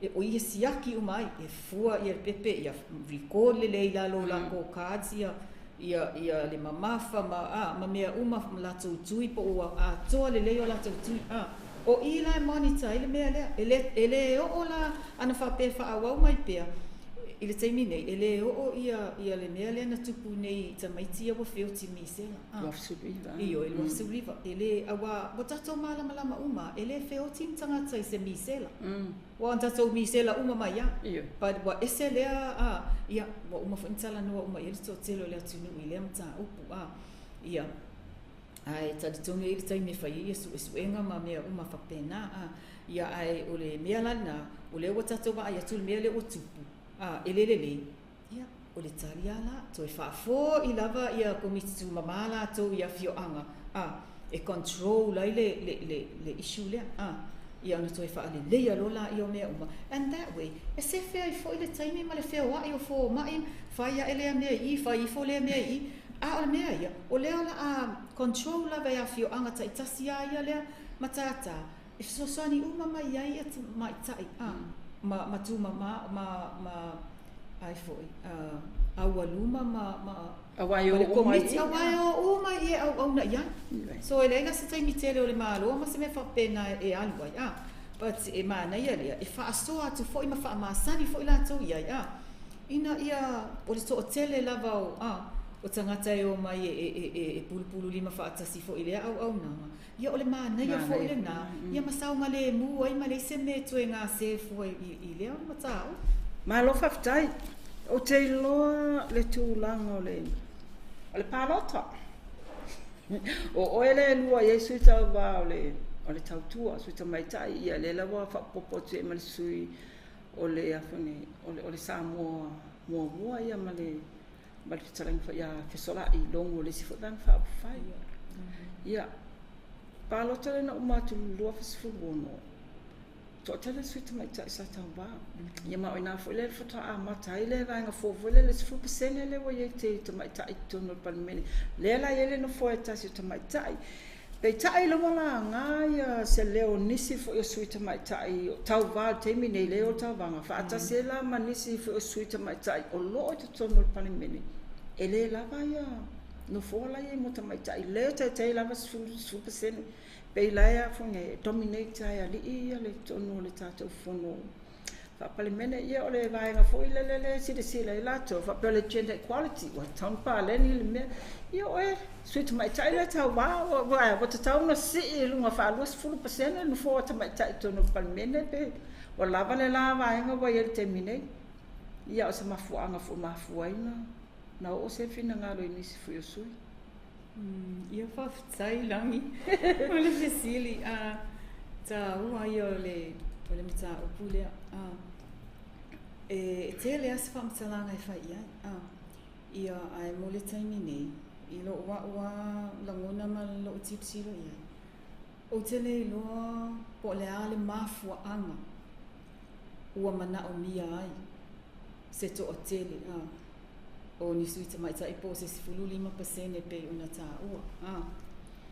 e o ia siaki uma ai, e fua ia le pepe, ia record lelei i lalo o lakou cards ia, ia, ia le mamafa ma, a, ma mea uma ma latou tui po ua atoa lelei o latou tui. A, o i la e monitor ai le mea lea. E le, e le oo la ana faapea e faaauau mai pea i le taimi nei, e le oo ia, ia le mea lea na tupu nei i tamaiti ia ua feoti misela. A, 29. Ioe, 29. E le, auā, ua tatou malamalama uma, e le feoti ni tagata i se misela. Ua ona tatou misela uma mai a. But ua ese lea, a, ia, ua uma foi ona talanoa uma i ai le toatele o le atunuu i lea mataupu, a, ia, ae talitonu e i ai le taimi e fai ai ia suesuega ma mea uma faapena, a, ia, ae o le mea la lena, o lea ua tatou vaai atu i le mea lea ua tupu, a, e le lelei, Ia, o le tali lava la, toe faafoi lava ia Komiti Tumamā latou i afioaga, a, e control ai le, le, le, le issue lea, a, ia ona toe faaleleia loa laia o mea uma. And that way, e sefe ai foi le taimi ma le feoai o fomai, fai ae lea mea i i, fai ifo lea mea i i, a o le mea ia, o lea o le a control lava e afioaga taitasi lava ia lea matata, e fesoasoani uma mai ai ia tamaitai, a, ma, ma tumamā, ma, ma, ai foi, a, aualuma ma, ma, Auā e ma le o uma i komiti, i. auā e o uma i e auauna i ai. So e leai la se taimi tele o le Malo ma se mea faapena e alu ai, a, but e manaia lea, e faasoa atu foi ma faamasani foi latou i ai, a, ina ia, o le toatele lava o, a, o tagata e omai e, e, e, e pulupululima faatasi foi i lea auaunaga, Ia o le manaia foi lenā, ia ma saogalemu ai ma leai se mea e toe gase fua i lea mataupu. Malo faafetai. Ou te iloa le tulaga o le o le palota. O oe lea e lua i ai sui tauva o le o le tautua, sui tamaitai, ia lea la ua faaopoopo atu i ai ma le sui o le a foi nei, o le Samoa muamua ia ma le ma le fetalaiga foi ia Fesolai Logo o le isi foi Vaega Faaupufai. Ia, palota lea na uma atu i le 2016, Toatele sui tamaitai sa tauvā. Ia ma o i ina foi lea faatoa amata ai le vaega fou foi lea, le 10% lea ua i ai te tamaitai i totonu o le Palemene. Lea la e i ai le nofoa e tasi o tamaitai. Peitai ua laga ia se leo o nisi foi o sui tamaitai o tauvā i le taimi nei, lea e o le tauvaga, faatasi ai la ma nisi foi o sui tamaitai o lo o i totonu o le Palemene, e le lava ia nofoa la e i ai mo tamaitai. Lea e taitai lava 10%. Pei la e a foi nei, e dominate lava e alii ia le totonu o le tatou fono faa-Palemene. Ia o le vaega foi lele lea e silasila ai latou, faapea o le gender equality, ua tatau ona paleni le mea. Ia oe, sui tamaitai lea tauvā, ua tatau ona sii i luga faa-20% le nofoa o tamaitai i totonu o le Palemene, pe ua lava le la vaega ua i ai i le taimi nei. Ia o se mafuaaga foi mafua ai na oo se finagalo i nisi foi o sui. Ia faafetai Lagi mo le fesili. Taua ia o le mataupu lea. E tele lava se faamatalaga e fai i ai. Ia ae mo le taimi nei, i lou a'u lava lagona ma lou tilotilo i ai, ou te le iloa po o le a le mafuaaga ua manaomia ai se toatele o ni sui tamaitai po o se 15% pei ona taua.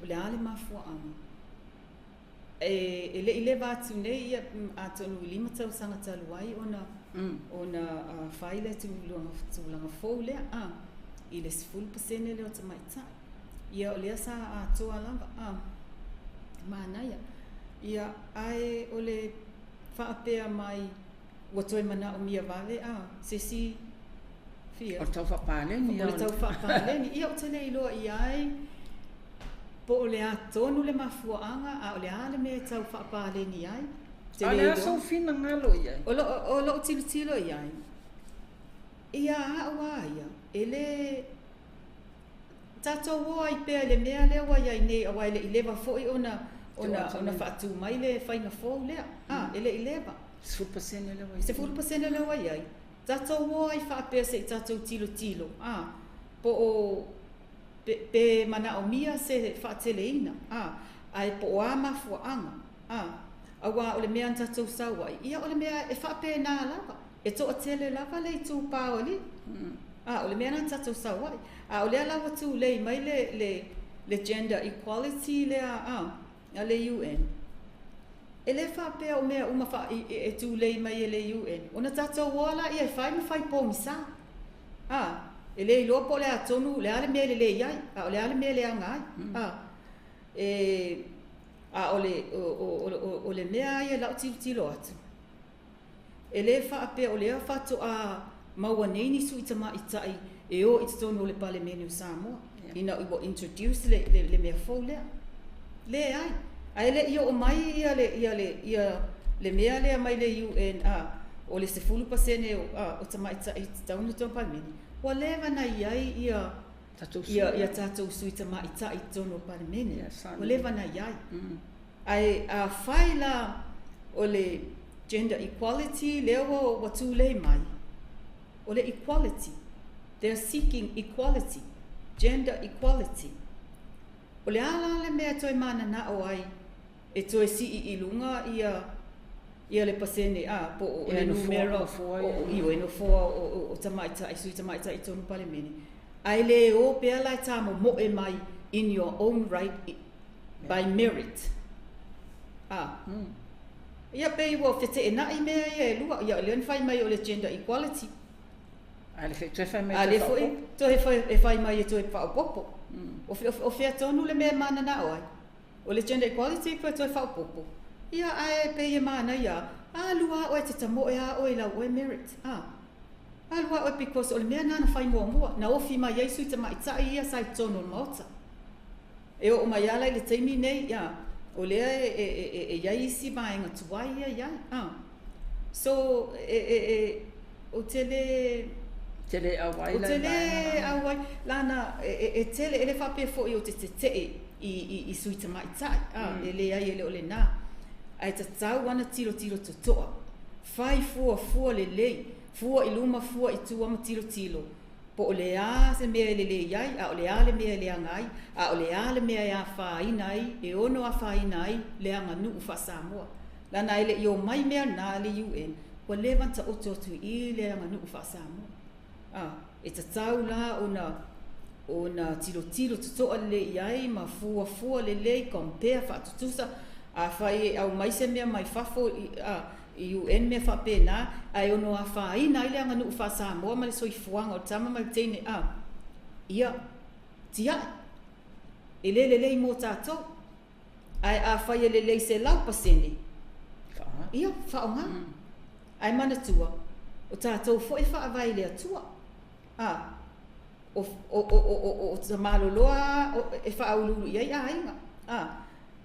O le a le mafuaaga? E le i leva atu nei, ia, atonu i 5 tausaga talu ai ona fai le tulaga fou lea i le 10% lea o tamaitai. Ia o lea sa atoa lava, manaia. Ia ae o le faapea mai ua toe manaomia vave se isi fia. O le tau faapaleni. O le tau faapaleni. Ia ou te le iloa i ai po o le a tonu le mafuaaga, a o le a le mea e tau faapaleni ai. A le a sou finagalo i ai? O lou tilotilo i ai, ia a'u a ia, e le tatou o ai pea i le mea lea ua i ai nei, aua e le i leva foi ona faatu mai le faiga fou lea. E le i leva. 10% lea ua i ai. 10% lea ua i ai. Tatou o ai faapea se i tatou tilotilo, po o pe manaomia se faateleina, ae po o a mafuaaga, aua o le mea na tatou sau ai, ia o le mea e faapena lava, e toatele lava le itupa o alii. O le mea na tatou sau ai. A o lea la ua tulei mai le gender equality lea a le UN. E le faapea o mea uma e tulei mai e le UN. Ona tatou o la ia e fai ma fai pogisa. E le iloa po o le a tonu, le a le mea e lelei ai, a o le a le mea e leaga ai. A o le mea ai e lau tilotilo atu, e le faapea o lea faatoa maua nei ni sui tamaitai e o i totonu o le Palemene o Samoa, ina ua introduce le mea fou lea. Leai, ae le i oo mai ia le mea lea mai le UN, o le 10% o tamaitai i totonu o le Palemene, ua leva na i ai ia tatou sui tamaitai i totonu o le Palemene. Ua leva na i ai. Ae a fai la o le gender equality lea ua tulei mai, o le equality, they are seeking equality, gender equality. O le a la le mea e toe mananao ai e toe sii i luga ia le pasene po o le numera o e nofoa o tamaitai, sui tamaitai i totonu o Palemene. Ae le o pea la e tamomoe mai in your own right by merit. Ia pei ua feteenai mea ia e lua. Ia lea na fai mai o le gender equality. A le toe fai mai a le foi toe e fai mai e toe faaopoopo. O fea tonu le mea e mananao ai? O le gender equality pe toe faaopoopo. Ia ae pei e manaia, alua oe te tamoe a oe lau oe merit. Alua oe because o le mea na fai muamua, na ofi mai ai sui tamaitai ia sa i totonu o le Maota. E oo mai ala i le taimi nei, ia, o lea e iai isi vaega tuai ia iai. So, o te le Tele auai o te le auai, lana e tele, e le faapea foi o te tetee i sui tamaitai, e leai e le o lena. Ae tatau ana tilotilo totoa, fai fua fua lelei, fua i luma, fua i tua ma tilotilo, po o le a se mea e lelei ai, a o le a le mea e leaga ai, a o le a le mea e afaina ai, e ono afaina ai le aganuu faa-Samoa. Leaga e le i omai mea na a le UN, ua leva ona taoto atu i i le aganuu faa-Samoa. A, e tatau la ona ona tilotilo totoa lelei i ai ma fuafua lelei, compare, faatutusa. Afai e aumai se mea mai fafo i, a, i UN mea faapena, ae ono afaina ai le aganuu faa-Samoa ma le soifuaga o le tama ma le teine, a, ia, tiai, e le lelei mo tatou. Ae afai e lelei 100%, ia, faaaoga. Ae manatua, o tatou foi e faavae i le Atua. A, o, o, o, o, o tamaloloa e faauluulu i ai aiga. A,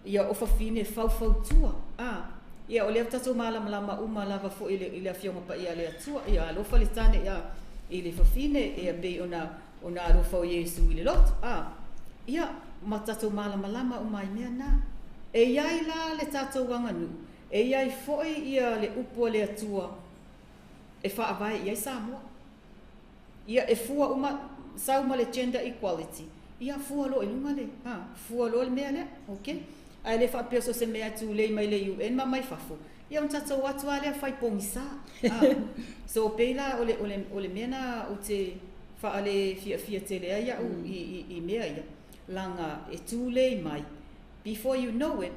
ia o fafine faufautua. A, ia o lea tatou malamalama uma lava foi i le Afioga Paia a le Atua. Ia alofa le tane ia, i le fafine, ia pei ona, ona alofa o Iesu i le loto. A, ia, ma tatou malamalama uma i mea na. E iai la le tatou aganuu, e iai foi ia le upu a le Atua e faavae i ai Samoa. Ia e fua uma sau ma le gender equality, ia fua loa i luga le, a, fua loa le mea lea, okay? Ae le faapea so o se mea e tulei mai le UN ma mai fafo, ia ona tatou o atu lava lea fai pogisa. A, so pei la o le, o le, o le mea na ou te faale fiafia tele ai au i mea ia, leaga e tulei mai, before you know it,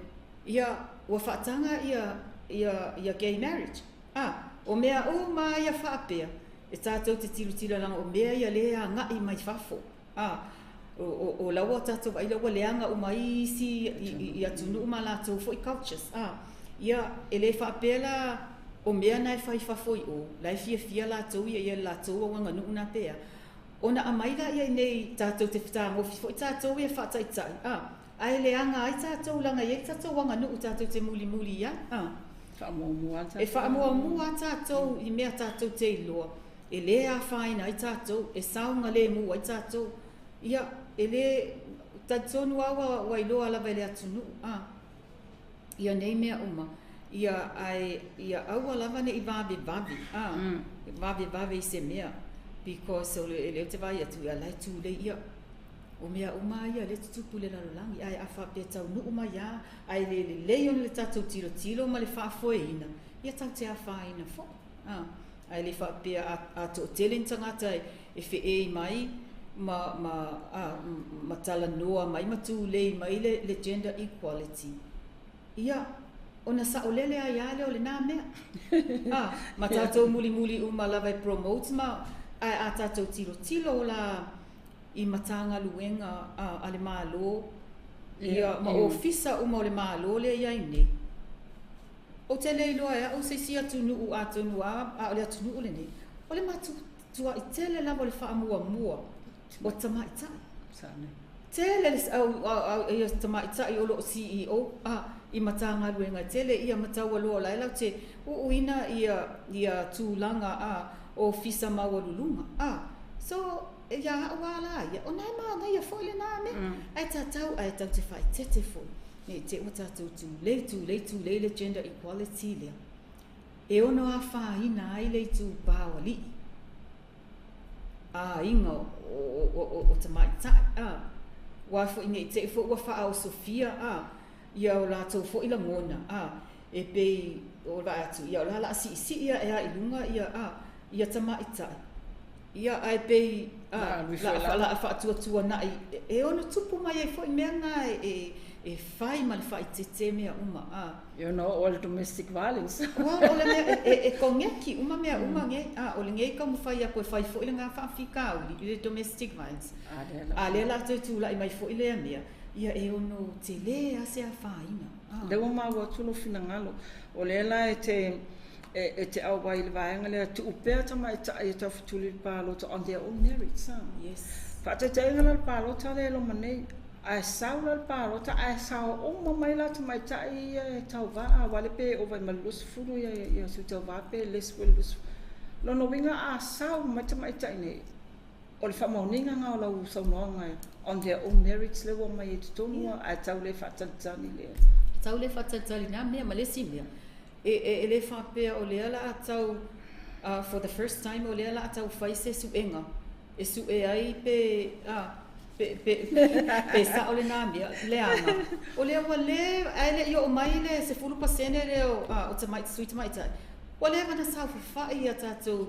ia ua faataga ia, ia, ia gay marriage. A, o mea uma ia faapea, e tatou te tilotilo leaga o mea ia lea e agai mai fafo. A, o, o, o la ua tatou vaai la ua leaga uma ai isi i atunuu ma latou foi cultures. A, ia e le faapea la o mea na e fai fafo i o, la e fiafia latou ia ia le latou aganuu na pea. Ona aumai la ia nei tatou te fetagofi foi tatou ia faataitai. A, ae leaga ai tatou leaga e i ai le tatou aganuu tatou te mulimuli i ai. A, faamuamua e faamuamua tatou i mea tatou te iloa e le afaina ai tatou, e saogalemu ai tatou. Ia, e le talitonu lava ua iloa lava e le atunuu, a, ia nei mea uma. Ia, ae ia aua lava ne i vavevave, a, vavevave i se mea, because o le, e lea ou te vaai atu, ia la e tulei, ia, o mea uma ia lea e tutupu i le lalolagi, ae a faapea e taunuu mai lava, ae le lelei ona le tatou tilotilo ma le faafoeina, ia tatou te afaina foi. A, ae le faapea a toatele ni tagata e feei mai ma, ma, a, ma talanoa mai ma tulei mai le gender equality. Ia, ona saolele ai lava lea o lena mea. A, ma tatou mulimuli uma lava e promote ma, ae a tatou tilotilo la i Matagaluega a le Malo, ia, ma ofisa uma o le Malo lea e i ai nei. Ou te le iloa e au se isi atunuu atonu a, a o le atunuu lenei, o le matuai tele lava o le faamuamua o tamaitai. Tele le au, au, ia tamaitai o lo o CEO a, i Matagaluega tele ia ma taualoa la e latou te uuina ia, ia tulaga a, ofisa maualuluga. A, so, ia au a la ia, ona e manaia foi lena mea. Ae tatau, ae tatou te faaeteete foi. Ne i te i ua tatou tulei, tulei, tulei le gender equality lea. E ono afaina ai le itupa o alii, aiga o, o, o, o tamaitai. A, aua foi ne i te i foi ua faaosofia a, ia o latou foi lagona, a, e pei o vaai atu, ia o la o le a siisii ae lava i luga ia, a, ia tamaitai. Ia, ae pei, a, la a faatuatuanai, e ono tupu mai ai foi mea na e, e fai ma le faaeteete mea uma, a. E ono oo i le domestic violence. Well, o le mea, e, e koneki uma mea uma nei, a, o lenei taumafai atu e fai foi lena faafitauli i le domestic violence. A lea o le a toe tulai mai foi lea mea, ia e ono tele lava se afaina. A. Lea ua maua atu lou finagalo, o lea la e te e, e te auai i le vaega lea, tuu pea tamaitai e taufetuli i le palota on their own merits. A. Yes. Faataitaiga la le palota lea e loma nei, ae sau la le palota ae sao uma mai la tamaitai ia e tauva, a wale pe ova i ma le 20 ia, ia sui tauva pe less foi le 20. Lona uiga a sao mai tamaitai nei, o le faamaoniga lena o lau saunoaga on their own merits lea ua aumai ai totonu, ae tau le faatalitali lea. Tau le faatalitali na mea ma le isi mea. E, e, e le faapea o lea la a tau, for the first time o lea la a tau fai se suega e sue ai pe, a, Pe, pe, pe sa'o lenā mea, leaga, o lea ua le, ae le i oo mai le 10% lea o, a, o tamai, sui tamaitai, ua leva ona saofafai a tatou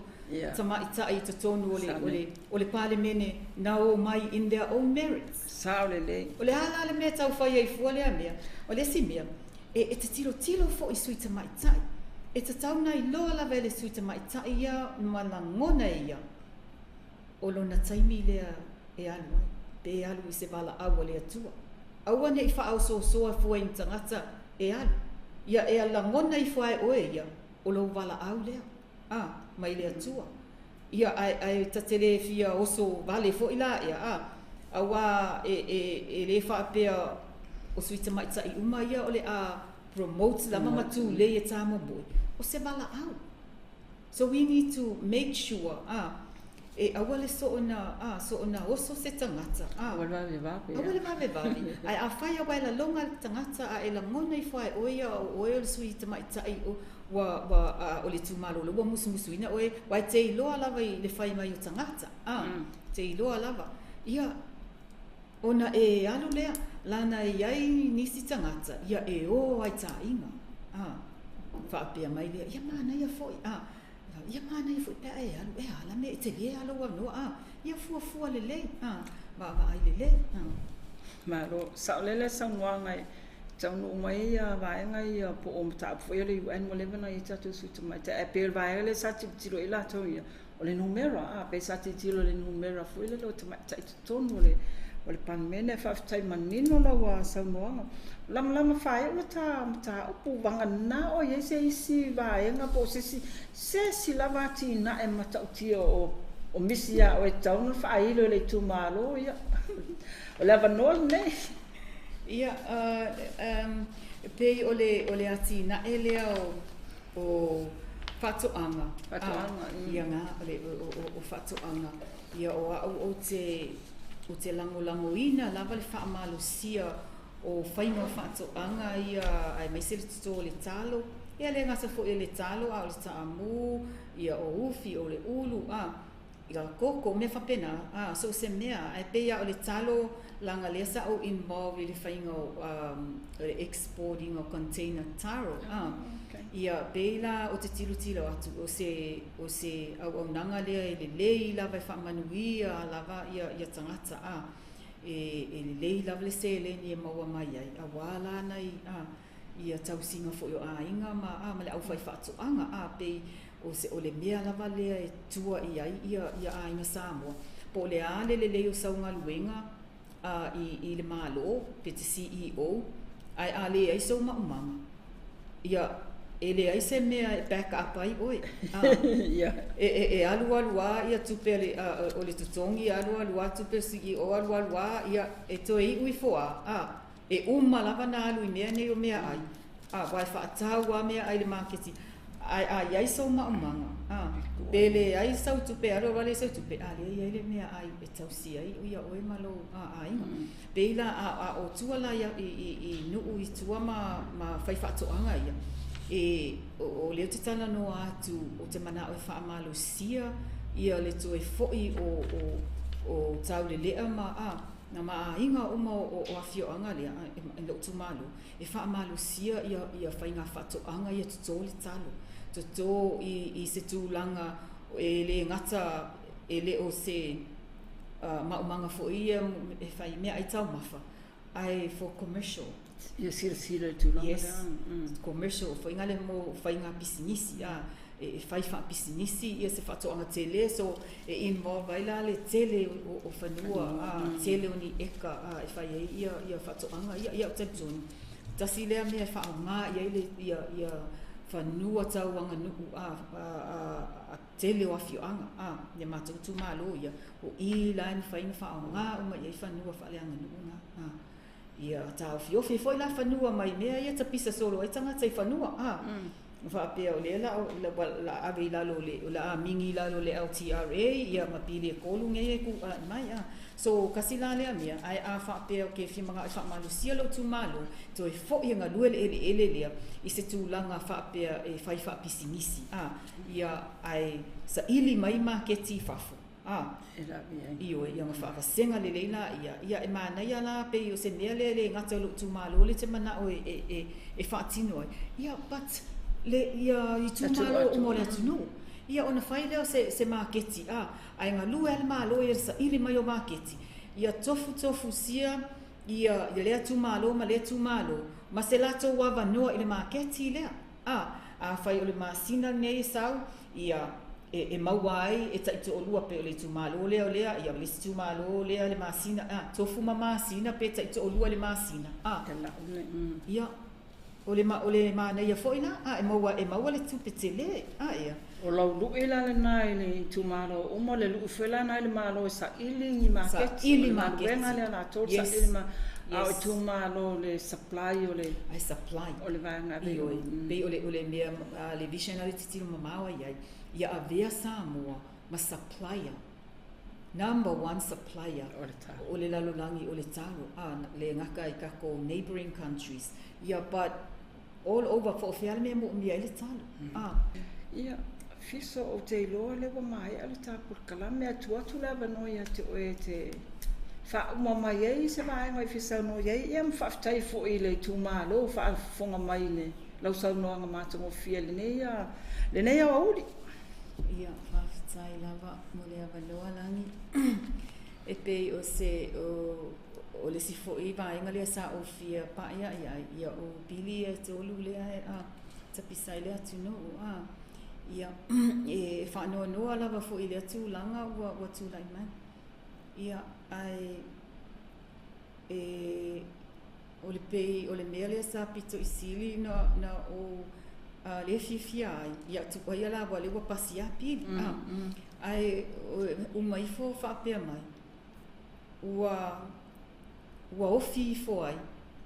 tamaitai i totonu o le, o le, o le Palemene na omai in their own merits. Sao lelei. O le a la le mea e tau fai ai fua lea mea? O le isi mea, e, e te tilotilo foi i sui tamaitai. E tatau ona iloa lava e le sui tamaitai ia ma lagona e ia, o lona taimi lea e alu ai, pe alu i se valaau a le Atua. Aua ne i faaosoosoa fua i ni tagata e alu. Ia e lagona ifo lava e oe ia, o lou valaau lea, a, mai le Atua. Ia, ae, ae ta te le fia oso vale foi la ea, a, auā e, e, e le faapea o sui tamaitai uma ia o le a promote lava ma tulei e tāmomoe, o se valaau. So we need to make sure, a, e aua le soona, a, soona oso se tagata, a. Aua le vavevave. Aua le vavevave. Ae afai lava e laloga le tagata a e lagona ifo lava e oe ia o oe o le sui tamaitai o, ua, ua, a, o le itumalo lea ua musumusuina oe, aua e te iloa lava i le fai mai o tagata, a, te iloa lava. Ia, ona e alu lea, lana e i ai nisi tagata, ia e o ai taaiga, a, faapea mai lea, ia manaia foi, a, ia manaia foi pe a e alu, e a la mea e tele lava lou avanoa, a, ia fuafua lelei, a, vaavaai lelei, a. Malo. Saolele le saunoaga e taunuu mai ia vaega ia po o mataupu foi o le UN ua leva ona i ai tatou sui tamaitai, ae pei o le vaega lea sa tilotilo i ai latou ia, o le numera, a, pei sa tilotilo i le numera foi lele o tamaitai i totonu o le o le Palemene. Faafetai manino lau saunoaga. Lamalama faaiu le ta mataupu, vagana o i ai se isi vaega po o se isi, se isi lava atinae matautia o o misi ia oe e tatau ona faailo i le itumalo, ia, o le avanoa lenei. Ia, e pei o le, o le atinae lea o, o faatoaga. Faatoaga. Ia nga, o le, o, o, o faatoaga. Ia, o au ou te, ou te lagolagoina lava le faamalosia o faiga o faatoaga ia aemaise le toto o le talo. Ia e le gata foi o le talo a o le taamu, ia o ufi, o le ulu, a. Ia koko, mea faapena, a, so o se mea, ae pei lava o le talo, leaga lea sa ou involve i le faiga o, o le export ina o container taro, a. Ia, pei la ou te tilotilo atu, o se, o se auaunaga lea e lelei lava e faamanuia lava ia, ia tagata, a. E, e lelei lava le seleni e maua mai ai, auā la nai, a, ia tausiga foi o aiga ma, a, ma le aufaifaatoaga, a, pei o se, o le mea lava lea e tua i ai ia, ia aiga Samoa, po o le a le lelei o sau galuega, a, i, i le Malo, pe te CEO, ae a leai sou maumaga, ia, e leai se mea e back up ai oe, a, e, e, e alualu lava ia tupe a le, a, o le totogi, alualu lava tupe a le CEO, alualu lava, ia, e toe iu ifo lava, a, E uma lava ona alu i mea nei o meaai, a, aua e faatau lava meaai i le maketi, ae a i ai sou maumaga, a, pe leai sau tupe, alu alu lava leai sau tupe, a lea e i ai le meaai e tausi ai ia oe ma lou aiga. Pei la, a, a o tua la i, i, i nuu i tua ma, ma faifaatoaga ia, e, o, o lea ou te talanoa atu, ou te manao e faamalosia ia le toe foi o, o, o taulelea ma, a, Na ma aiga uma o afioaga lea i lou itumalo e faamalosia ia faiga faatoaga ia toto le talo, toto i se tulaga e le gata e le o se maumaga foi ia e fai meaai taumafa ae for commercial. Ia silasila i le tulaga lea. Yes, commercial foi lea mo faiga pisinisi a e fai faapisinisi ia se faatoaga tele so e involve ai la le tele o fanua a tele o ni eka a e fai ai ia ia faatoaga ia ia ou te talitonu tasi lea mea e faaaoga i ai le ia ia fanua tau aganuu a a tele o afioaga a ia matou itumalo ia o i la e mafai ona faaaoga uma i ai fanua faaleaganuu na a ia taofiofi foi la fanua mai mea ia tapisa solo ai tagata i fanua a faapea o lea la o le a ave i lalo o le o le a migi i lalo o le LTRA ia ma pili e tolu nei e kūʻai mai a. So kasi la lea mea ae a faapea ou te fia manao e faamalosia lou itumalo toe foi e galue le eleele lea i se tulaga faapea e fai faapisinisi a ia ae saili mai maketi i fafo. A, ioe, ia ona faavasega lelei laia, ia e manaia la pei o se mea lea e le gata o lou itumalo lea e te manao e faatino ai, ia but le ia itumalo uma o le atunuu. Ia ona fai lea o se maketi, a, ae galue lava le Malo i le saili mai o maketi, ia tofutofusia ia lea itumalo ma lea itumalo ma se latou avanoa i le maketi lea. A, afai o le masina lenei e sau, ia, e maua ai e taitoalua pei o le itumalo lea o lea, ia o le isi itumalo lea le masina, a, tofu ma masina pe taitoalua i le masina, a. Ia, o le, o le manaia foi la, a, e maua, e maua le tupe tele, a, ea. O lau lui la lena i le itumalo uma, o le lui foi la lena i le Malo e saili ni maketi, Saili o le galuega maketi. lea a latou, le saili Yes. ma, a o Yes. itumalo le supply o le, Ae supply. o le vaega ave i o. Ioe, pei o le, o le mea, a, le vision a le tilotilo mamao ai ai, ia avea Samoa ma supplier, number one supplier O le talo. o le lalolagi o le talo, a, le gata i takou neighbouring countries, ia but all over, po o fea le mea e moomia ai le talo, a. Ia, Fiso, ou te iloa lea ua maea le ta polokalame, ae tuu atu le avanoa ia te oe e te faauma mai ai se vaega i fia saunoa i ai, ia ma faafetai foi i le itumalo ua faafofoga mai i le lau saunoaga matagofie i lenei, lenei aoauli. Ia, faafetai lava mo le avanoa, Lagi. E pei o se, o, o le isi foi vaega lea sa ou fia pa'ia'i ai, ia o pili ia e tolu lea e a tapisa ai le atunuu, a. Ia, e faanoanoa lava foi i lea tulaga ua tulai mai. Ia, ae e o le pei o le mea lea sa pito i sili na ou le fiafia ai, ia tuuaia la aua o lea ua pasi lava pili, a. Ae uma ifo faapea mai, ua ofi ifo ai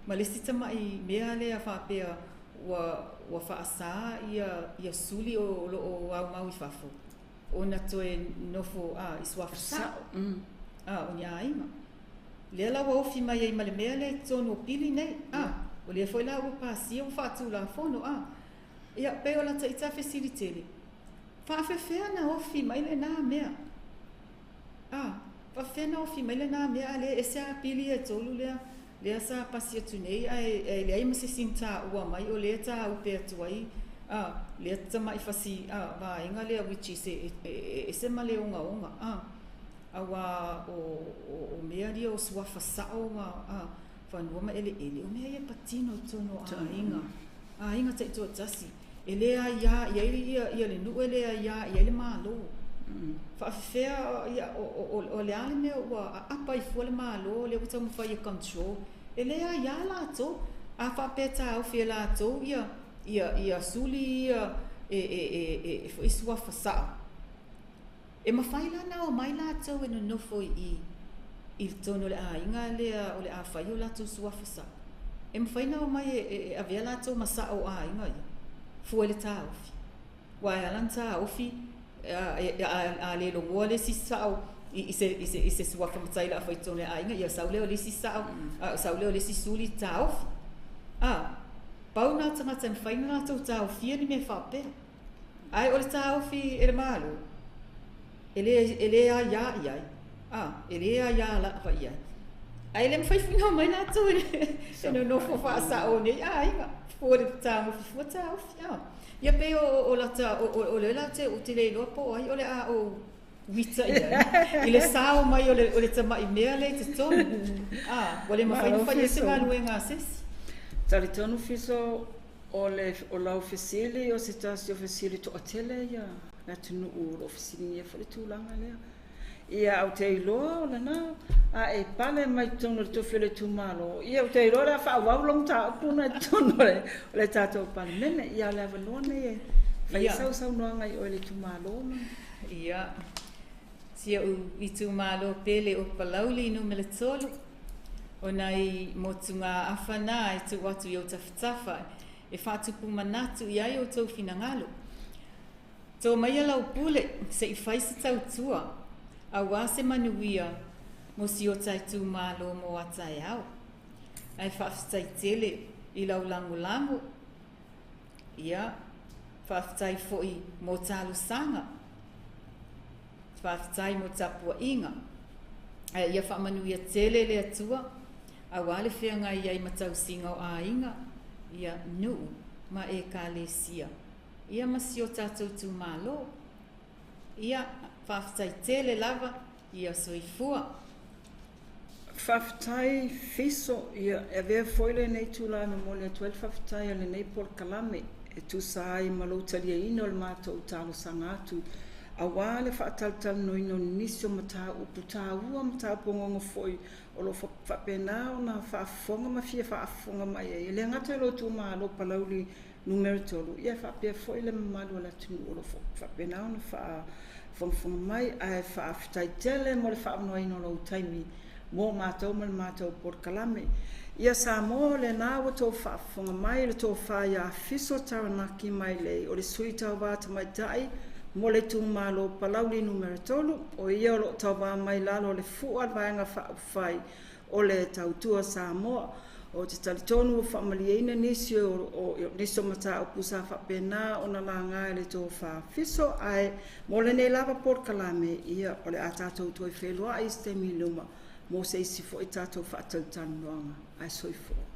ma le isi tama'i mea lea faapea ua faasā ia suli o lo o aumau i fafo ona toe nofo a i suafa sa'o a o ni aiga. Lea la ua ofi mai ai ma le mea lea i totonu o pili nei, a o lea foi la ua pasia ua faatulafono, a. Ia pei o lata ita fesili tele, faafefea na ofi mai lenā mea? A, faafefea na ofi mai lenā mea a lea e ese lava pili ia e tolu lea lea sa pasi atu nei ae leai ma se isi na taua mai o lea e tāupe atu ai a lea tama'i fasi a vaega lea which is e ese ma le ogaoga a auā o mea ia o suafa sa'o ma a fanua ma eleele o mea ia e patino i totonu o aiga aiga taitoatasi e le aiā i ai ia le nuu e le aiā i ai le Malo. Faafefea ia o le a le mea ua aapa ai fua le Malo lea ua taumafai e control e le aiā latou a faapea e taofi e latou ia suli ia e foi suafa sa'o e mafai la ona omai latou e nonofo i i totonu o le aiga lea o le a fai o latou suafa sa'o e mafai ona omai e avea latou ma sa'o o aiga ia fua i le taofi aua e ala ona taofi a le logoa le isi sa'o i se suafa matai o le a fai i totonu o le aiga ia sau lea o le isi sa'o sau lea o le isi suli taofi a pau na o tagata e mafai ona latou taofia ni mea faapea ae o le taofi e le Malo e le aiā i ai a e le aiā lava i ai ae le mafai foi ona omai latou e nonofo faasa'o nei aiga fua le tagofi fua taofi a ia pei o lata o le la te ou te le iloa po o ai o le a ou uita i ai i le sao mai o le tama'i mea lea i totonu a ua le mafai ona Malo fai ai se Fiso. galuega a se isi. Talitonu Fiso o le o lau fesili o se tasi o fesili toatele ia le atunuu o lo o fesiligia foi le tulaga lea. Ia ou te iloa o lena a e pale mai totonu o le tofi o le itumalo, ia ou te iloa o le a faaauau lau mataupu na i totonu o le tatou Palemene. Ia o le avanoa lenei e fai ai sau saunoaga i oe le itumalo ma. Ia, si o'u itumalo pele o Palauli Nu.3, o nai motugaafa na e tuu atu i ou tafatafa e faatupu manatu i ai outou finagalo. To maia lau pule se i fai se tautua auā se manuia mo si o ta itumalo mo a taeao. Ae faafetai tele i lau lagolago, ia, faafetai foi mo talosaga. Faafetai mo tapuaiga. Ae ia faamanuia tele le Atua auā le feagai ai ma tausiga o aiga, ia, nuu ma Ekalesia, ia ma si o tatou itumalo. Ia, faafetai tele lava, ia soifua. Faafetai Fiso, ia e avea foi lenei itula e momoli atu ai le faafetai a lenei polokalame e tusa ai ma lou taliaina o le matou talosaga atu aua le faatalatalanoaina o nisi o mataupu taua, mataupu ogaoga foi o lo o faapena ona faafofoga ma fia faafofoga mai ai, e le gata i lou itumalo Palauli Nu.3, ia faapea foi le mamalu o le atunuu o lo o faapena ona faafogafoga mai. Ae faafetai tele mo le faaavanoaina o lou taimi mo matou ma le matou polokalame. Ia Samoa, o lena ua outou faafofoga mai i le tofa ia Fiso Taranaki Mailei, o le sui tauva tamaitai mo le itumalo Palauli Nu.3, o ia o lo o tauva mai lalo o le fua o le Vaega Faaupufai o le Tautua Samoa. Ou te talitonu ua faamalieina nisi o nisi o mataupu sa faapena ona laga e le tofa Fiso, ae mo lenei lava polokalame, ia o le a tatou toe feiloai i se taimi i luma mo se isi foi tatou faatalatalanoaga. Ae soifua.